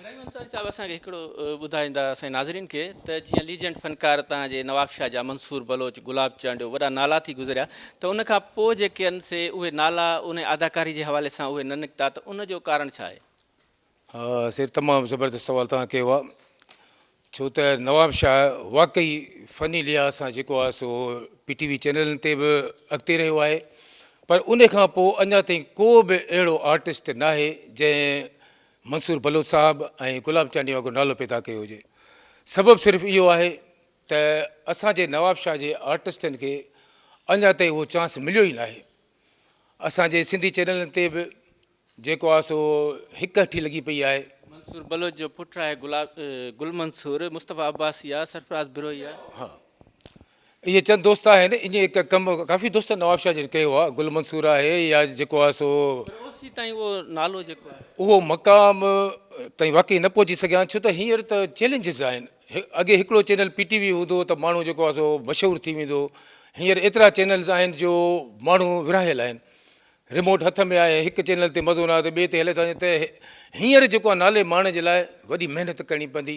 A: رحيم انصاري صاحب اسان کي هڪڙو ٻڌائيندا اسان جي ناظرين کي ته جيئن ليجنڊ فنڪار تان جي نوابشاهه جا منصور بلوچ گلاب چانڊيو وڏا نالا ٿي گذريا ته ان کان پوء جيڪي آهن سي اهي نالا ان اداڪاري جي حوالي سان اهي نه نڪتا ته ان جو ڪارڻ ڇا آهي؟
F: ها سر تمام زبردست سوال توهان ڪيو آهي ڇو ته نواب شاهه واقعي فني لحاظ سان جيڪو آهي سو پي ٽي وي چينلن تي به اڳتي رهيو آهي پر ان کان پوء اڃا تائين ڪو به اهڙو آرٽسٽ ناهي جنهن منصور بلوچ صاحب ۽ گلاب چانڊيي وانگر نالو پيدا ڪيو هجي سبب صرف اهو آهي ته اسان جي نواب شاهه جي آرٽسٽن کي اڃا تائين اهو چانس مليو ئي ناهي اسان جي سنڌي چينلن تي به جيڪو آ سو هڪ هٺي لڳي پئي آهي.
A: منصور بلوچ جو پٽ آهي گلاب گل منصور، مصطفيٰ عباسي آ، سرفراز بروهي آ.
F: ها اهي چند دوست آهن ائين هڪ ڪم ڪافي دوستن نوابشاهه جن ڪيو آ گل منصور آهي يا جيڪو آ سو.
A: پر اوسي تائين اهو نالو جيڪو آهي.
F: اهو مقام تائين واقعي نه پهچي سگهيا آهن ڇو ته هينئر ته چئلينجز آهن اڳي هڪڙو چينل پي ٽي وي هوندو هو ته ماڻهو جيڪو آ سو مشهور ٿي ويندو هو هينئر ايترا چينلز آهن جو ماڻهو ورهايل آهن ريموٽ هٿ ۾ آهي هڪ چينل تي مزو نه آيو ته ٻئي تي هلي ٿا وڃن ته هينئر جيڪو آهي نالي ماڻڻ جي لاء وڏي محنت ڪرڻي پوندي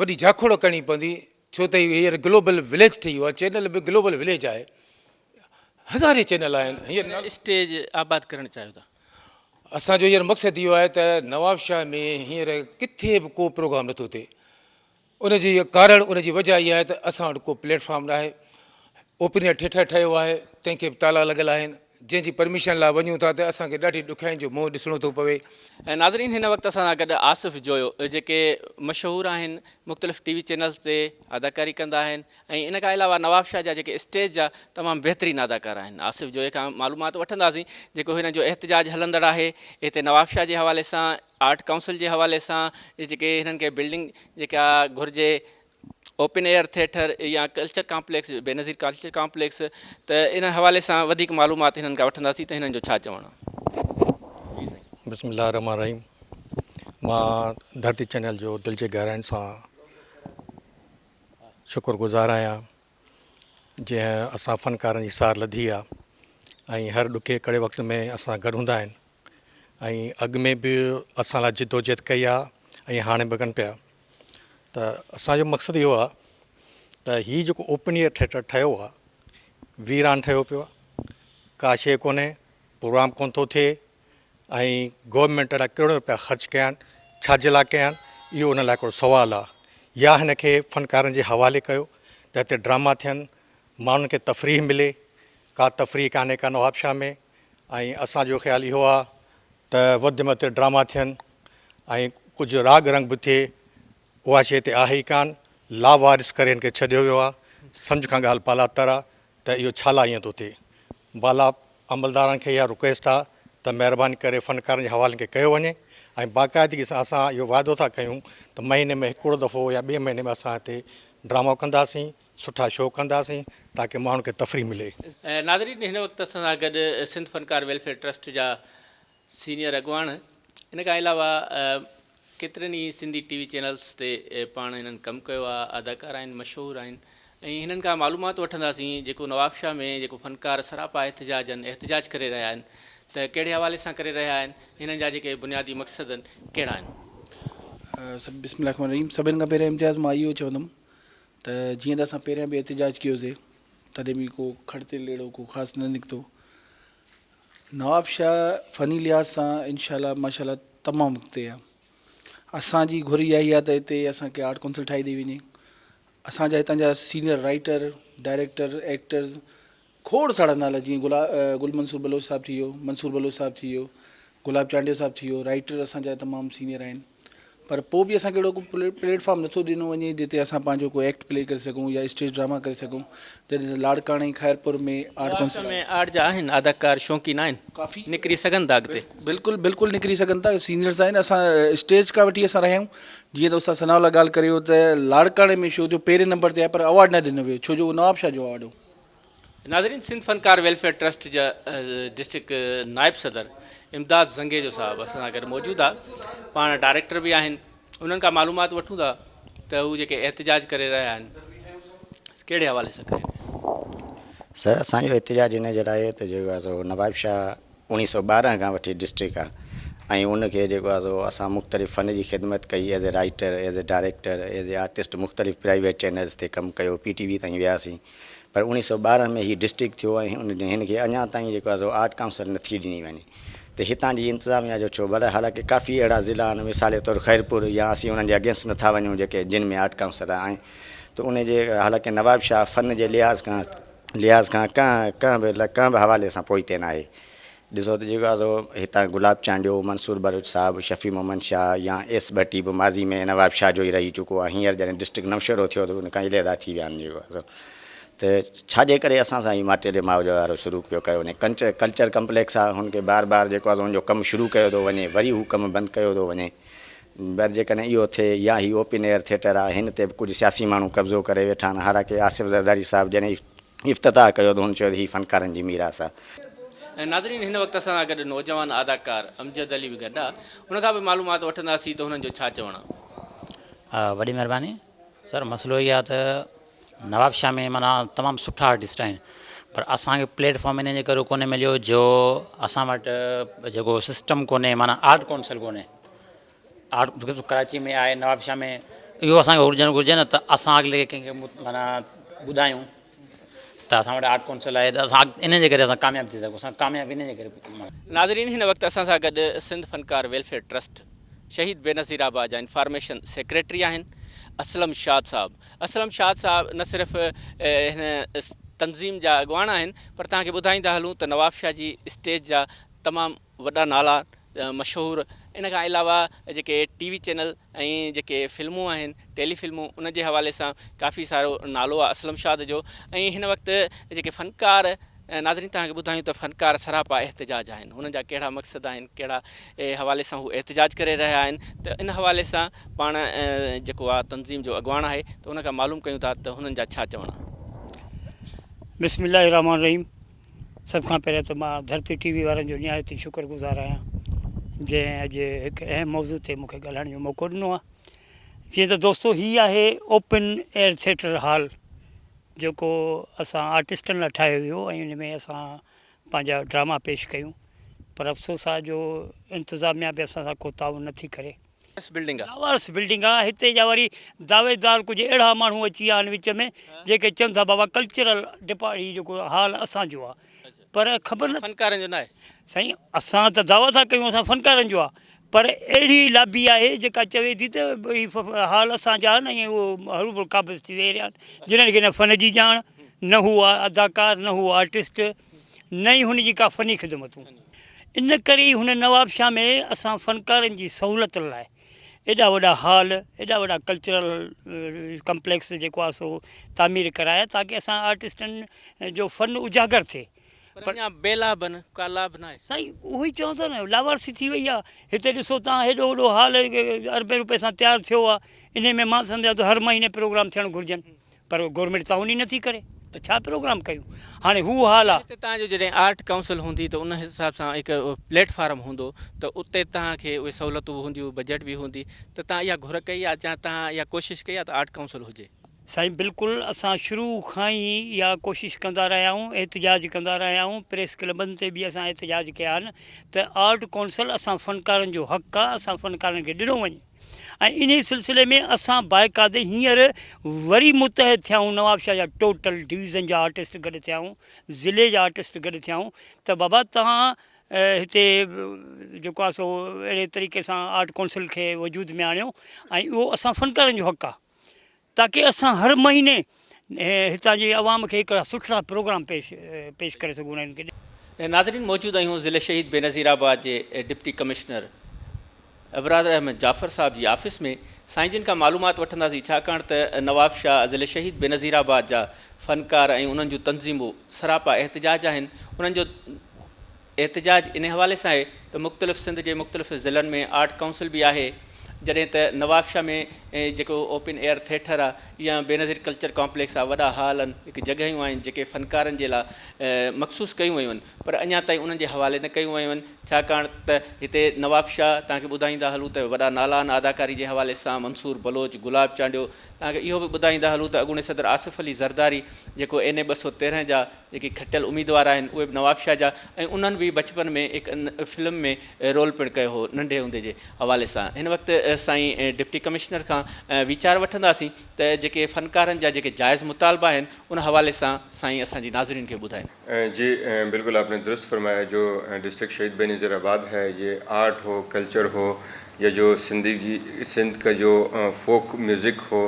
F: وڏي جاکوڙ ڪرڻي پوندي ڇو ته هينئر گلوبل وليج ٺهي ويو آهي چينل به گلوبل وليج آهي هزارين چينل آهن هينئر
A: اسٽيج آباد ڪرڻ چاهيو ٿا.
F: اسان جو هينئر مقصد اهو آهي ته نوابشاهه ۾ هينئر ڪٿي به ڪو پروگرام نٿو ٿئي ان جي ڪارڻ ان جي وجه اها آهي ته اسان وٽ ڪو پليٽ فارم ناهي اوپن ايئر ٿيٽر ٺهيو آهي تنهن کي به تالا لڳل آهن جنهن جي پرميشن لاء وڃون ٿا ته اسان کي ڏاڍي ڏکيائين جو منهن ڏسڻو ٿو پوي.
A: ناظرين هن وقت اسان سان گڏ آصف جويو جيڪي مشهور آهن مختلف ٽي وي چينلز تي اداڪاري ڪندا آهن ۽ ان کان علاوه نوابشاهه جا جيڪي اسٽيج جا تمام بهترين اداڪار آهن آصف جويي کان معلومات وٺنداسين جيڪو هن جو احتجاج هلندڙ آهي هتي نوابشاهه جي حوالي سان آرٽ ڪائونسل جي حوالي سان جيڪي هنن کي بلڊنگ جيڪا گهرجي اوپن ايئر ٿيٽر يا culture complex Benazir culture complex ته ان حوالي سان وڌيڪ معلومات هنن کان وٺنداسين ته هنن جو ڇا چوڻ آهي.
G: بسم الله الرحمن الرحيم مان ڌرتي چينل جو دل جي گهراين سان شڪر گذار آهيان جنهن اسان فنڪارن جي سار لڌي آهي ۽ هر ڏکي ڪڙي وقت ۾ اسان گڏ هوندا آهن ۽ اڳ ۾ به اسان لاء جدوجهد ڪئي آ ۽ هاڻي به ڪن پيا ته اسان جو مقصد اهو آ ته هي جيڪو اوپن ايئر ٿيٽر ٺهيو آ ويران ٺهيو پيو آ ڪا شيء ڪونهي پروگرام ڪونه ٿو ٿئي ۽ گورنمينٽ اهڙا ڪروڙين روپيا خرچ ڪيا آهن ڇا جي لاء ڪيا آهن اهو ان لاء هڪڙو سوال آ يا هن کي فنڪارن جي حوالي ڪيو ته هتي ڊراما ٿين ماڻهن کي تفريح ملي ڪا تفريح ڪانهي ڪا نوابشاهه ۾ ۽ اسان جو خيال اهو آ ته وڌ ۾ وڌ ڊراما ٿين ۽ ڪجهه راڳ رنگ به ٿئي اها شيء هتي آهي ئي ڪانه، لاوارث ڪري هن کي ڇڏيو ويو آ، سمجهه کان ڳالهه بالاتر آ ته اهو ڇا لاء ائين ٿو ٿئي. بالا عملدارن کي اها رڪويسٽ آ ته مهرباني ڪري فنڪارن جي حوالن کي ڪيو وڃي ۽ باقاعدگي سان اسان اهو وعدو ٿا ڪيون ته مهيني ۾ هڪڙو دفعو يا ٻئي مهيني ۾ اسان هتي ڊرامو ڪنداسين. سٺا شو ڪنداسين تاڪه ماڻهن کي تفريح ملي.
A: ناظرين هن وقت اسان سان گڏ سنڌ فنڪار ويلفيئر ٽرسٽ جا سينيئر اڳواڻ ان کان علاوه ڪيترن ئي سنڌي ٽي وي چينلز تي پاڻ هنن ڪم ڪيو آهي اداڪار آهن مشهور آهن ۽ هنن کان معلومات وٺنداسين جيڪو نوابشاهه ۾ جيڪو فنڪار سراپا احتجاجن احتجاج ڪري رهيا آهن ته ڪهڙي حوالي سان ڪري رهيا آهن هنن جا جيڪي بنيادي مقصد ڪهڙا آهن.
H: بسم الله الرحمن الرحيم سڀن کان پهريان امتياز مان اهو چوندم ته جيئن ته اسان پهريان به احتجاج ڪيوسي تڏهن به ڪو کڙ تيل اهڙو ڪو خاص نه نڪتو. نوابشاهه فني لحاظ سان انشاء الله ماشاء الله تمام اڳتي آهي. اسان جي گهر اها ئي آهي ته هتي اسان کي آرٽ ڪونسل ٺاهي ڏئي وڃي. اسان جا هتان جا سينئر رائيٽر، ڊائريڪٽر، ايڪٽرز کوڙ سارا نالا جيئن گلا گل منصور بلوچ صاحب ٿي ويو، منصور بلوچ صاحب ٿي ويو، گلاب چانڊيو صاحب ٿي ويو، رائيٽر اسان جا تمام سينيئر آهن پر پوء به اسان کي اهڙو ڪو پليٽ فارم نٿو ڏنو وڃي جتي اسان پنهنجو ڪو ايڪٽ پلي ڪري سگهون يا اسٽيج ڊراما ڪري سگهون جڏهن ته لاڙڪاڻي خيرپور ۾ آرٽ ڪائونسل
A: ۾ آرٽ جا آهن اداڪار شوقين آهن ڪافي نڪري سگهن ٿا اڳتي.
H: بلڪل بلڪل نڪري سگهن ٿا سينيئرز آهن اسان اسٽيج کان وٺي اسان رهيا آهيون جيئن ته استاد ثناء الله ڳالهه ڪري ويو ته لاڙڪاڻي ۾ شو ٿيو پهرين نمبر تي آيو پر اوارڊ نه ڏنو ويو ڇو جو اهو نوابشاهه جو اوارڊ هو.
A: ناظرين سنڌ فنڪار ويلفيئر ٽرسٽ جا ڊسٽرڪٽ نائب صدر امداد زنگيجو صاحب اسان سان گڏ موجود آ پاڻ ڊائريڪٽر به آهن انهن کان معلومات وٺون ٿا ته هو جيڪي احتجاج ڪري رهيا آهن ڪهڙي حوالي سان ڪري رهيا آهن.
I: سر اسان جو احتجاج ان جي لاء آهي ته جيڪو آهي سو نوابشاهه اوڻيهه سئو ٻارنهن کان وٺي ڊسٽرڪٽ آ ۽ ان کي جيڪو آ سو اسان مختلف فن جي خدمت ڪئي as a writer as a director as a artist مختلف پرائيويٽ چينلز تي ڪم ڪيو پي ٽي وي تائين وياسين پر اوڻيهه سئو ٻارنهن ۾ هي ڊسٽرڪٽ ٿيو ۽ ان هن کي اڃا تائين جيڪو آ سو آرٽ ڪائونسل نٿي ڏني وڃي ته هتان جي انتظاميا جو ڇو ڀلا حالانڪه ڪافي اهڙا ضلعا آهن مثال طور خيرپور يا اسين انهن جي اگينسٽ نٿا وڃون جيڪي جن ۾ آرٽ ڪائونسل آهن ته ان جي حالانڪه نواب شاهه فن جي لحاظ کان لحاظ کان ڪنهن ڪنهن به ڪنهن به حوالي سان پوئتي ناهي ڏسو ته جيڪو آهي سو هتان گلاب چانڊيو، منصور بلوچ صاحب، شفيع محمد شاهه يا ايس ڀٽي به ماضي ۾ نواب شاهه جو ئي رهي چڪو آهي هينئر جڏهن ڊسٽرڪٽ نوشهرو ٿيو ته ان کان عليحده ٿي ويا آهن جيڪو آهي سو ته ڇا جي ڪري اسان سان هي ماٽيلي ماء جو وارو سلوڪ پيو ڪيو وڃي ڪلچر ڪلچر ڪمپليڪس آهي هن کي بار بار جيڪو آهي سو ان جو ڪم شروع ڪيو ٿو وڃي وري هو ڪم بند ڪيو ٿو وڃي بر جيڪڏهن اهو ٿئي يا هي اوپن ايئر ٿيٽر آهي هن تي به ڪجهه سياسي ماڻهو قبضو ڪري ويٺا آهن حالانڪه آصف زرداري صاحب جڏهن افتتاح ڪيو ته هن چيو ته هي فنڪارن جي ميراث آهي.
A: ناظرين هن وقت اسان سان گڏ نوجوان اداڪار امجد علي به گڏ آ ان کان به معلومات وٺنداسين ته هنن جو ڇا چوڻ آ.
J: وڏي مھرباني سر مسئلو اھو آ ته نوابشاھ ۾ معنيٰ تمام سٺا آرٽسٽ آھن پر اسان کي پليٽ فارم ان جي ڪري ڪونھي مليو جو اسان وٽ جيڪو سسٽم ڪونھي معنيٰ آرٽ ڪونسل ڪونھي آرٽ ڪراچي ۾ آهي نوابشاهه ۾ اهو اسان کي هجڻ گهرجي نه ته اسان اڳلي ڪنهن کي معنيٰ ٻڌايون ته اسان وٽ آرٽ ڪونسل آهي ته اسان ان جي ڪري اسان ڪامياب ٿي سگهون اسان ڪامياب ان جي ڪري.
A: ناظرين هن وقت اسان سان گڏ سنڌ فنڪار ويلفيئر ٽرسٽ شهيد بينظير آباد جا انفارميشن سيڪريٽري آهن اسلم شاد صاحب اسلم شاد صاحب نه صرف هن تنظيم جا اڳواڻ آهن پر توهان کي ٻڌائيندا هلون ته نوابشاهه جي اسٽيج جا تمام وڏا نالا مشهور ان کان علاوه جيڪي ٽي وي چينل ۽ جيڪي فلمون آهن ٽيلي فلمون ان جي حوالي سان ڪافي سارو نالو آهي اسلم شاد جو ۽ هن وقت جيڪي فنڪار ناظرين توهان کي ٻڌايون ته فنڪار سراپا احتجاج آهن هنن جا ڪهڙا مقصد آهن ڪهڙا حوالي سان هو احتجاج ڪري رهيا آهن ته ان حوالي سان پاڻ جيڪو آهي تنظيم جو اڳواڻ آهي ته ان کان معلوم ڪيون ٿا ته هنن جا ڇا چوڻ آهي.
K: بسم الله الرحمٰن الرحيم سڀ کان پهريان ته مان ڌرتي ٽي وي وارن جو نهايت ئي شڪر گذار آهيان جنهن اڄ هڪ اهم موضوع تي مون کي ڳالهائڻ جو موقعو ڏنو آهي جيئن ته دوستو هي آهي اوپن ايئر ٿيٽر هال جيڪو اسان آرٽسٽن لاء ٺاهيو ويو ۽ ان ۾ اسان پنهنجا ڊراما پيش ڪيون پر افسوس آهي جو انتظاميا به اسان سان ڪو تعاون نٿي ڪري.
A: لاوارث بلڊنگ آ.
K: لاوارث بلڊنگ آ هتي جا وري دعويدار ڪجهه اهڙا ماڻهو اچي ويا آهن وچ ۾ جيڪي چون ٿا بابا ڪلچرل ڊپارٽ هي جيڪو هال اسان جو آ پر خبر نه
A: فنڪارن جو ناهي.
K: سائين اسان ته دعويٰ ٿا ڪيون اسان فنڪارن جو آ پر اهڙي لابي آهي جيڪا چوي ٿي ته هي هال اسان جا آهن ۽ اهو هروڀرو قابض ٿي ويهي رهيا آهن جنھن کي نه فن جي ڄاڻ نه هو اداڪار نه هو آرٽسٽ نه ئي هن جي ڪا فني خدمتون. ان ڪري ئي هن نوابشاهه ۾ اسان فنڪارن جي سهولتن لاء ايڏا وڏا هال، ايڏا وڏا ڪلچرل ڪمپليڪس جيڪو آهي سو تعمير ڪرايا تاڪه اسان آرٽسٽن جو فن اجاگر ٿئي.
A: پر اڃا بي لاڀ آهن، ڪا لاڀ ناهي.
K: سائين اهو ئي چوان ٿو نه لاوارثي ٿي وئي آهي. هتي ڏسو تان هيڏو وڏو هال اربين روپين سان تيار ٿيو آهي انهي ۾ مان سمجهان ٿو هر مهيني پروگرام ٿيڻ گهرجن. پر گورنمينٽ تعاون ئي نٿي ڪري ته ڇا پروگرام ڪيون هاڻي هو حال آ.
A: هتي توهان جو جڏهن آرٽ ڪائونسل هوندي ته ان حساب سان هڪ پليٽ فارم هوندو ته اتي توهان کي اهي سهولتون به هونديون بجيٽ به هوندي ته توهان اها گهر ڪئي آ يا توهان اها ڪوشش ڪئي آ ته آرٽ ڪائونسل هجي.
K: سائين بلڪل اسان شروع کان ئي اها ڪوشش ڪندا رهيا آهيون احتجاج ڪندا رهيا آهيون پريس ڪلبن تي به اسان احتجاج ڪيا آهن ته آرٽ ڪائونسل اسان فنڪارن جو حق آ اسان فنڪارن کي ڏنو وڃي. ۽ انهي سلسلي ۾ اسان باقاعدي هينئر وري متحد ٿيا آهيون نوابشاهه جا ٽوٽل ڊويزن جا آرٽسٽ گڏ ٿيا آهيون ضلعي جا آرٽسٽ گڏ ٿيا آهيون ته بابا توهان هتي جيڪو آهي سو اهڙي طريقي سان آرٽ ڪونسل کي وجود ۾ آڻيو ۽ اهو اسان فنڪارن جو حق آهي تاڪه اسان هر مهيني هتان جي عوام کي هڪڙا سٺڙا پروگرام پيش پيش ڪري سگهون انهن کي.
A: ناظرين موجود آهيون ضلعي شهيد بينظير آباد جي ڊپٽي ڪمشنر ابرار احمد جعفر صاحب جي آفيس ۾ سائين جن کان معلومات وٺنداسين ڇاڪاڻ ته نوابشاهه ضلعي شهيد بينظير آباد جا فنڪار ۽ انهن جون تنظيمون سراپا احتجاج آهن انهن جو احتجاج انهي حوالي سان آهي ته مختلف سنڌ جي مختلف ضلعن ۾ آرٽ ڪائونسل به آهي جڏهن ته نوابشاهه ۾ جيڪو اوپن ايئر ٿيٽر آهي يا بينظير ڪلچر ڪامپليڪس آهي وڏا هال آهن هڪ جڳهيون آهن جيڪي فنڪارن جي لاء مخصوص ڪيون ويون آهن پر اڃا تائين انهن جي حوالي نه ڪيون ويون آهن ڇاڪاڻ ته هتي نوابشاهه توهان کي ٻڌائيندا هلون ته وڏا نالا آهن اداڪاري جي حوالي سان منصور بلوچ گلاب چانڊيو توهان کي اهو به ٻڌائيندا هلون ته اڳوڻي صدر آصف علي زرداري جيڪو اين اي 213 جا جيڪي کٽيل اميدوار آهن اهي به نوابشاهه جا ۽ انهن به بچپن ۾ هڪ فلم ۾ رول پڻ ڪيو هو ننڍي هوندي جي حوالي سان هن وقت سائين ڊپٽي ڪمشنر کان. سان ويچار وٺنداسين ته جيڪي فنڪارن جا جيڪي جائز مطالبا آهن ان حوالي سان سائين اسان جي ناظرين کي ٻڌائين.
L: جي بلڪل آپ ني درست فرمايا جو ڊسٽرڪٽ شهيد بينظير آباد هي يه آرٽ هو ڪلچر هو يا جو سنڌي سنڌ کا جو فوڪ ميوزڪ هو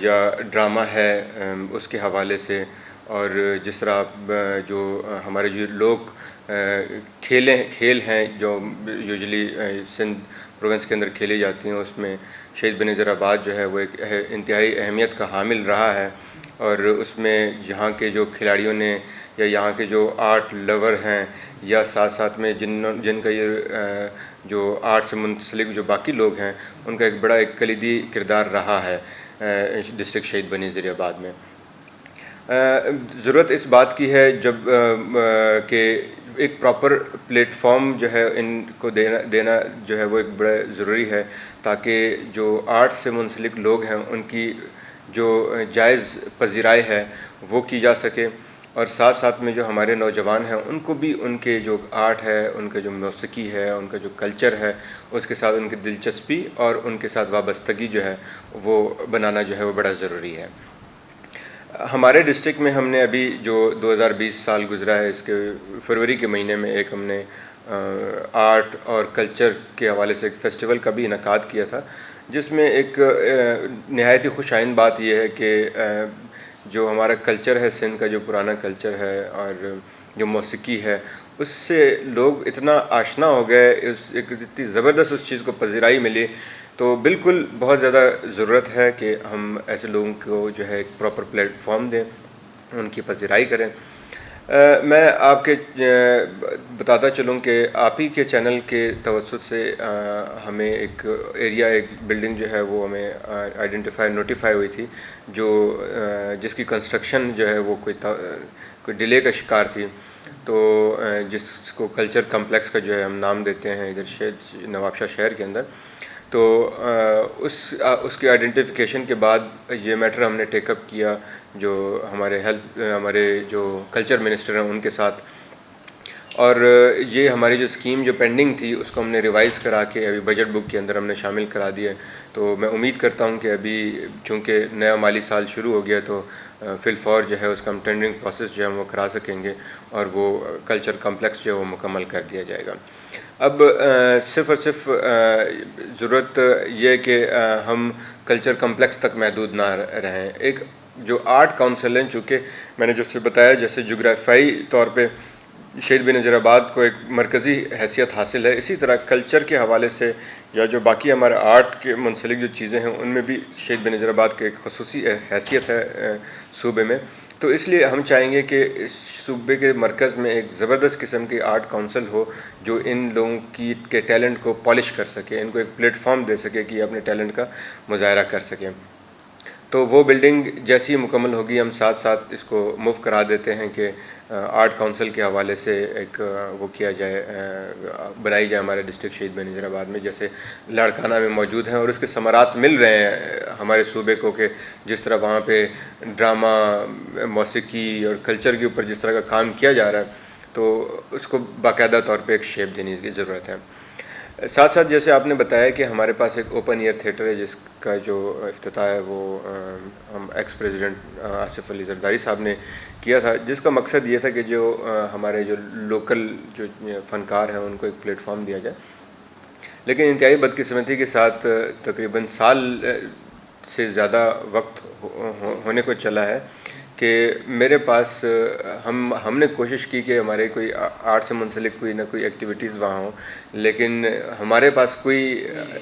L: يا ڊراما هي اس ڪي حوالي سي اور جس طرح آپ جو هماري جو لوڪ کيلين کيل هين جو يوجلي سنڌ پروونس ڪي اندر کيلي جاتي هين اس مين شهيد بينظير آباد جو هي وو ايڪ انتهائي اهميت کا حامل رها هي اور اس مين يهان ڪي جو کلاڙيون ني يا يهان ڪي جو آرٽ لور هين يا ساٿ ساٿ مين جن جن کا يه جو آرٽ سي منسلڪ جو باقي لوگ هين ان کا ايڪ بڙا ايڪ ڪليدي ڪردار رها هي ڊسٽرڪٽ شهيد بينظير آباد مين. ضرورت اس بات ڪي هي جب ڪي ايڪ پراپر پليٽ فارم جو هي ان ڪو دينا دينا جو هي وو ايڪ بڙا ضروري هي تاڪه جو آرٽ سي منسلڪ لوگ هين ان ڪي جو جائز پذيرائي هي وو ڪي جا سڪي اور ساٿ ساٿ مين جو هماري نوجوان هين ان ڪو بي ان ڪي جو آرٽ هي ان ڪا جو موسيقي هي ان ڪا جو ڪلچر هي اس ڪي ساٿ ان ڪي دلچسپي اور ان ڪي ساٿ وابستگي جو هي وو بنانا جو هي وو بڙا ضروري هي. هماري ڊسٽرڪٽ ۾ هم ني اڀي جو 2020 سال گذرا هي اس ڪي فروري ڪي مهيني ۾ ايڪ هم ني آرٽ اور ڪلچر ڪي حوالي سي ايڪ فيسٽيول ڪا بي انعقاد ڪيا ٿا جس ۾ ايڪ نهايت هي خوش آئند بات يه هي ڪي جو همارا ڪلچر هي سنڌ ڪا جو پرانا ڪلچر هي اور جو موسيقي هي اس سي لوگ اتنا آشنا هو گئي اس ايڪ اتني زبردست اس چيز ڪو پذيرائي ملي تو بلڪل بهت زياده ضرورت هي ڪي هم ايسي لوگون ڪو جو هي ايڪ پراپر پليٽ فارم دين ان ڪي پذيرائي ڪرين مين آپ ڪي بتاتا چلون ڪي آپ هي ڪي چينل ڪي توسط سي همين ايڪ ايريا ايڪ بلڊنگ جو هي وو همين آئيڊنٽيفائي نوٽيفائي هوئي ٿي جو جس ڪي ڪنسٽرڪشن جو هي وو ڪوئي ڪوئي ڊلي ڪا شڪار ٿي تو جس ڪو ڪلچر ڪمپليڪس ڪا جو هي هم نام ديتي هين ادهر نواب شاهه شهر ڪي اندر تو اس اس ڪي آئيڊنٽيفڪيشن ڪي بعد يه ميٽر هم ني ٽيڪ اپ ڪيا جو هماري هيلٿ هماري جو ڪلچر منسٽر هين ان ڪي ساٿ اور يه هماري جو اسڪيم جو پينڊنگ ٿي اس ڪو هم ني ريوائز ڪرا ڪي اڀي بجٽ بڪ ڪي اندر هم ني شامل ڪرا the هي تو مين اميد ڪرتا هون ڪي اڀي چونڪه نيا مالي سال شروع هو گيا تو في الفور جو هي اس ڪا هم ٽينڊرنگ پروسيس جو هي هم وو ڪرا سڪين گي اور وو ڪلچر ڪمپليڪس جو هي وو مڪمل ڪر ديا جائي گا اب صرف اور صرف ضرورت يه ڪي هم ڪلچر ڪمپليڪس تڪ محدود نه رهين ايڪ جو آرٽ ڪائونسل هين چونڪه مين ني جيسي بتايا جيسي جغرافيائي طور پي شهيد بينظير آباد ڪو ايڪ مرڪزي حيثيت حاصل هي اسي طرح ڪلچر ڪي حوالي سي يا جو باقي هماري آرٽ ڪي منسلڪ جو چيزين هين ان مين بي شهيد بينظير آباد ڪي ايڪ خصوصي حيثيت هي صوبي مين تو اس ليي هم چاهين گي ڪي صوبي ڪي مرڪز مين ايڪ زبردست قسم ڪي آرٽ ڪائونسل هو جو ان لوگون ڪي ڪي ٽيلنٽ ڪو پالش ڪر سڪي ان ڪو ايڪ پليٽ فارم the سڪي ڪي اپني ٽيلنٽ ڪا مظاهره ڪر سڪي تو وو بلڊنگ جيسي هي مڪمل هوگي هم ساٿ ساٿ اس ڪو موو ڪرا ديتي هين ڪي آرٽ ڪائونسل ڪي حوالي سي ايڪ وو ڪيا جائي بنائي جائي هماري ڊسٽرڪٽ شهيد بينظير آباد مين جيسي لاڙڪانا مين موجود هين اور اس ڪي ثمرات مل رهي هين هماري صوبي ڪو ڪي جس طرح وهان پي ڊراما موسيقي اور ڪلچر ڪي اوپر جس طرح ڪا ڪام ڪيا جا رها هي تو اس ڪو باقاعده طور پي ايڪ شيپ ديني ڪي ضرورت هي ساٿ ساٿ جيسي آپ ني بتايا ڪي هماري پاس ايڪ اوپن ايئر ٿيٽر هي جس ڪا جو افتتاح هي وو هم ايڪس پريزيڊنٽ آصف علي زرداري صاحب ني ڪيا ٿا جس ڪا مقصد يه ٿا ڪي جو هماري جو لوڪل جو فنڪار هين ان ڪو ايڪ پليٽ فارم ديا جائي ليڪن انتهائي بدقسمتي ڪي ساٿ تقريبن سال سي زياده وقت هوني ڪو چلا هي ڪي ميري پاس هم هم ني ڪوشش ڪي ڪي هماري ڪوئي آرٽ سي منسلڪ ڪوئي نه ڪوئي ايڪٽيوٽيز وهان هو ليڪن هماري پاس ڪوئي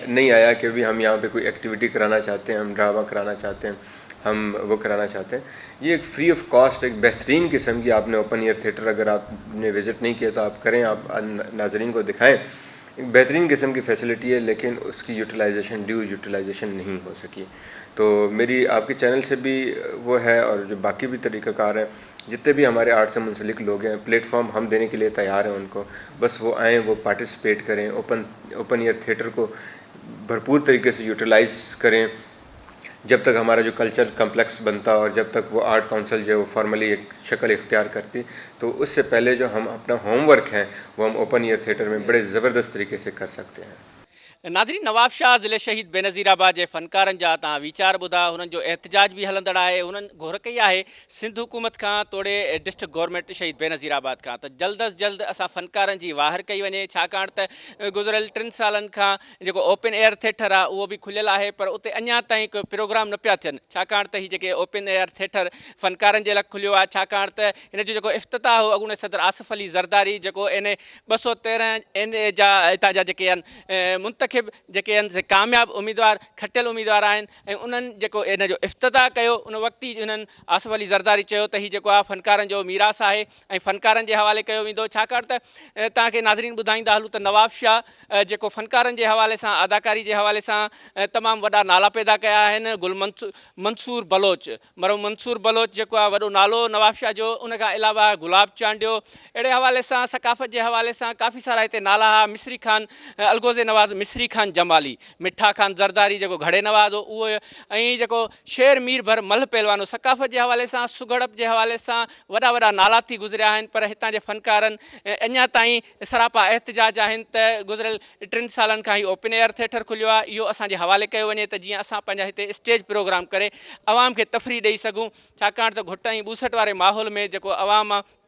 L: نهين آيا ڪي ڀي هم يهان پي ڪوئي ايڪٽيوٽي ڪرانا چاهتي هين هم ڊراما ڪرانا چاهتي هين هم وو ڪرانا چاهتي هين يه ايڪ فري آف ڪاسٽ ايڪ بهترين قسم ڪي آپ ني اوپن ايئر ٿيٽر اگر آپ ني وزٽ نهين ڪيا تو آپ ڪرين آپ ناظرين ڪو دکائين ايڪ بهترين قسم ڪي فيسلٽي هي ليڪن اس ڪي يوٽيلائزيشن ڊيو يوٽيلائزيشن نهين هو سڪي تو ميري آپ ڪي چينل سي بي وو هي اور جو باقي بي طريقه ڪار هي جتني بي هماري آرٽ سي منسلڪ لوگ هين پليٽ فارم هم ديني ڪي ليي تيار هين ان ڪو بس وو آئين وو پارٽيسپيٽ ڪرين اوپن اوپن ايئر ٿيٽر ڪو ڀرپور طريقي سي يوٽيلائز ڪرين جب تڪ همارا جو ڪلچر ڪمپليڪس بنتا اور جب تڪ وو آرٽ ڪائونسل جو هي وو فارملي ايڪ شڪل اختيار ڪرتي تو اس سي پهلي جو هم اپنا هوم ورڪ هين وو هم اوپن ايئر ٿيٽر مين بڙي زبردست طريقي سي ڪر سڪتي هين.
A: ناظرين نوابشاهه ضلعي شهيد بينظير آباد جي فنڪارن جا توهان ويچار ٻڌا هنن جو احتجاج به هلندڙ آهي هنن گهر ڪئي آهي سنڌ حڪومت کان توڙي ڊسٽرڪٽ گورنمينٽ شهيد بينظير آباد کان ته جلد از جلد اسان فنڪارن جي واهر ڪئي وڃي ڇاڪاڻ ته گذريل ٽن سالن کان جيڪو اوپن ايئر ٿيٽر آهي اهو به کليل آهي پر اتي اڃا تائين ڪو پروگرام نه پيا ٿين ڇاڪاڻ ته هي جيڪي اوپن ايئر ٿيٽر فنڪارن جي لاء کليو آهي ڇاڪاڻ ته هن جو جيڪو افتتاح هو اڳوڻي صدر آصف علي زرداري جيڪو اين اي 213 اين اي جا هتان جا جيڪي آهن منتخب جيڪي آهن سي ڪامياب اميدوار کٽيل اميدوار آهن ۽ انهن جيڪو ان جو افتتاح ڪيو ان وقت ئي انهن آصف علي زرداري چيو ته هي جيڪو آهي فنڪارن جو ميراث آهي ۽ فنڪارن جي حوالي ڪيو ويندو ڇاڪاڻ ته توهان کي ناظرين ٻڌائيندا هلون ته نواب شاهه جيڪو فنڪارن جي حوالي سان اداڪاري جي حوالي سان تمام وڏا نالا پيدا ڪيا آهن گل منصور بلوچ مرحوم منصور بلوچ جيڪو آهي وڏو نالو نوابشاهه جو ان کان علاوه گلاب چانڊيو اهڙي حوالي سان ثقافت جي حوالي سان ڪافي سارا هتي نالا ها مصري خان الغوزي نواز مصري خان جمالي مٺا خان زرداري جيڪو گهڙي نواز هو اهو ۽ جيڪو شير مير ڀر ملهه پهلوان هو ثقافت جي حوالي سان سگهڙپ جي حوالي سان وڏا وڏا نالا ٿي گذريا آهن پر هتان جي فنڪارن اڃا تائين سراپا احتجاج آهن ته گذريل ٽن سالن کان هي اوپن ايئر ٿيٽر کليو آهي اهو اسان جي حوالي ڪيو وڃي ته جيئن اسان پنهنجا هتي اسٽيج پروگرام ڪري عوام کي تفريح ڏئي سگهون ڇاڪاڻ ته گهٽ ۽ ٻوسٽ واري ماحول ۾ جيڪو عوام آهي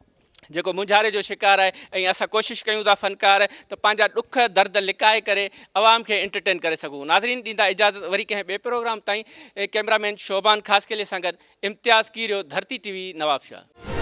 A: جيڪو مونجهاري جو شڪار آهي ۽ اسان ڪوشش ڪيون ٿا فنڪار ته پنهنجا ڏک درد لڪائي ڪري عوام کي انٽرٽين ڪري سگهون ناظرين ڏيندا اجازت وري ڪنهن ٻئي پروگرام تائين ڪئميرا مين شعبان خاصخيلي سان گڏ امتياز ڪيريو ڌرتي ٽي وي نوابشاهه.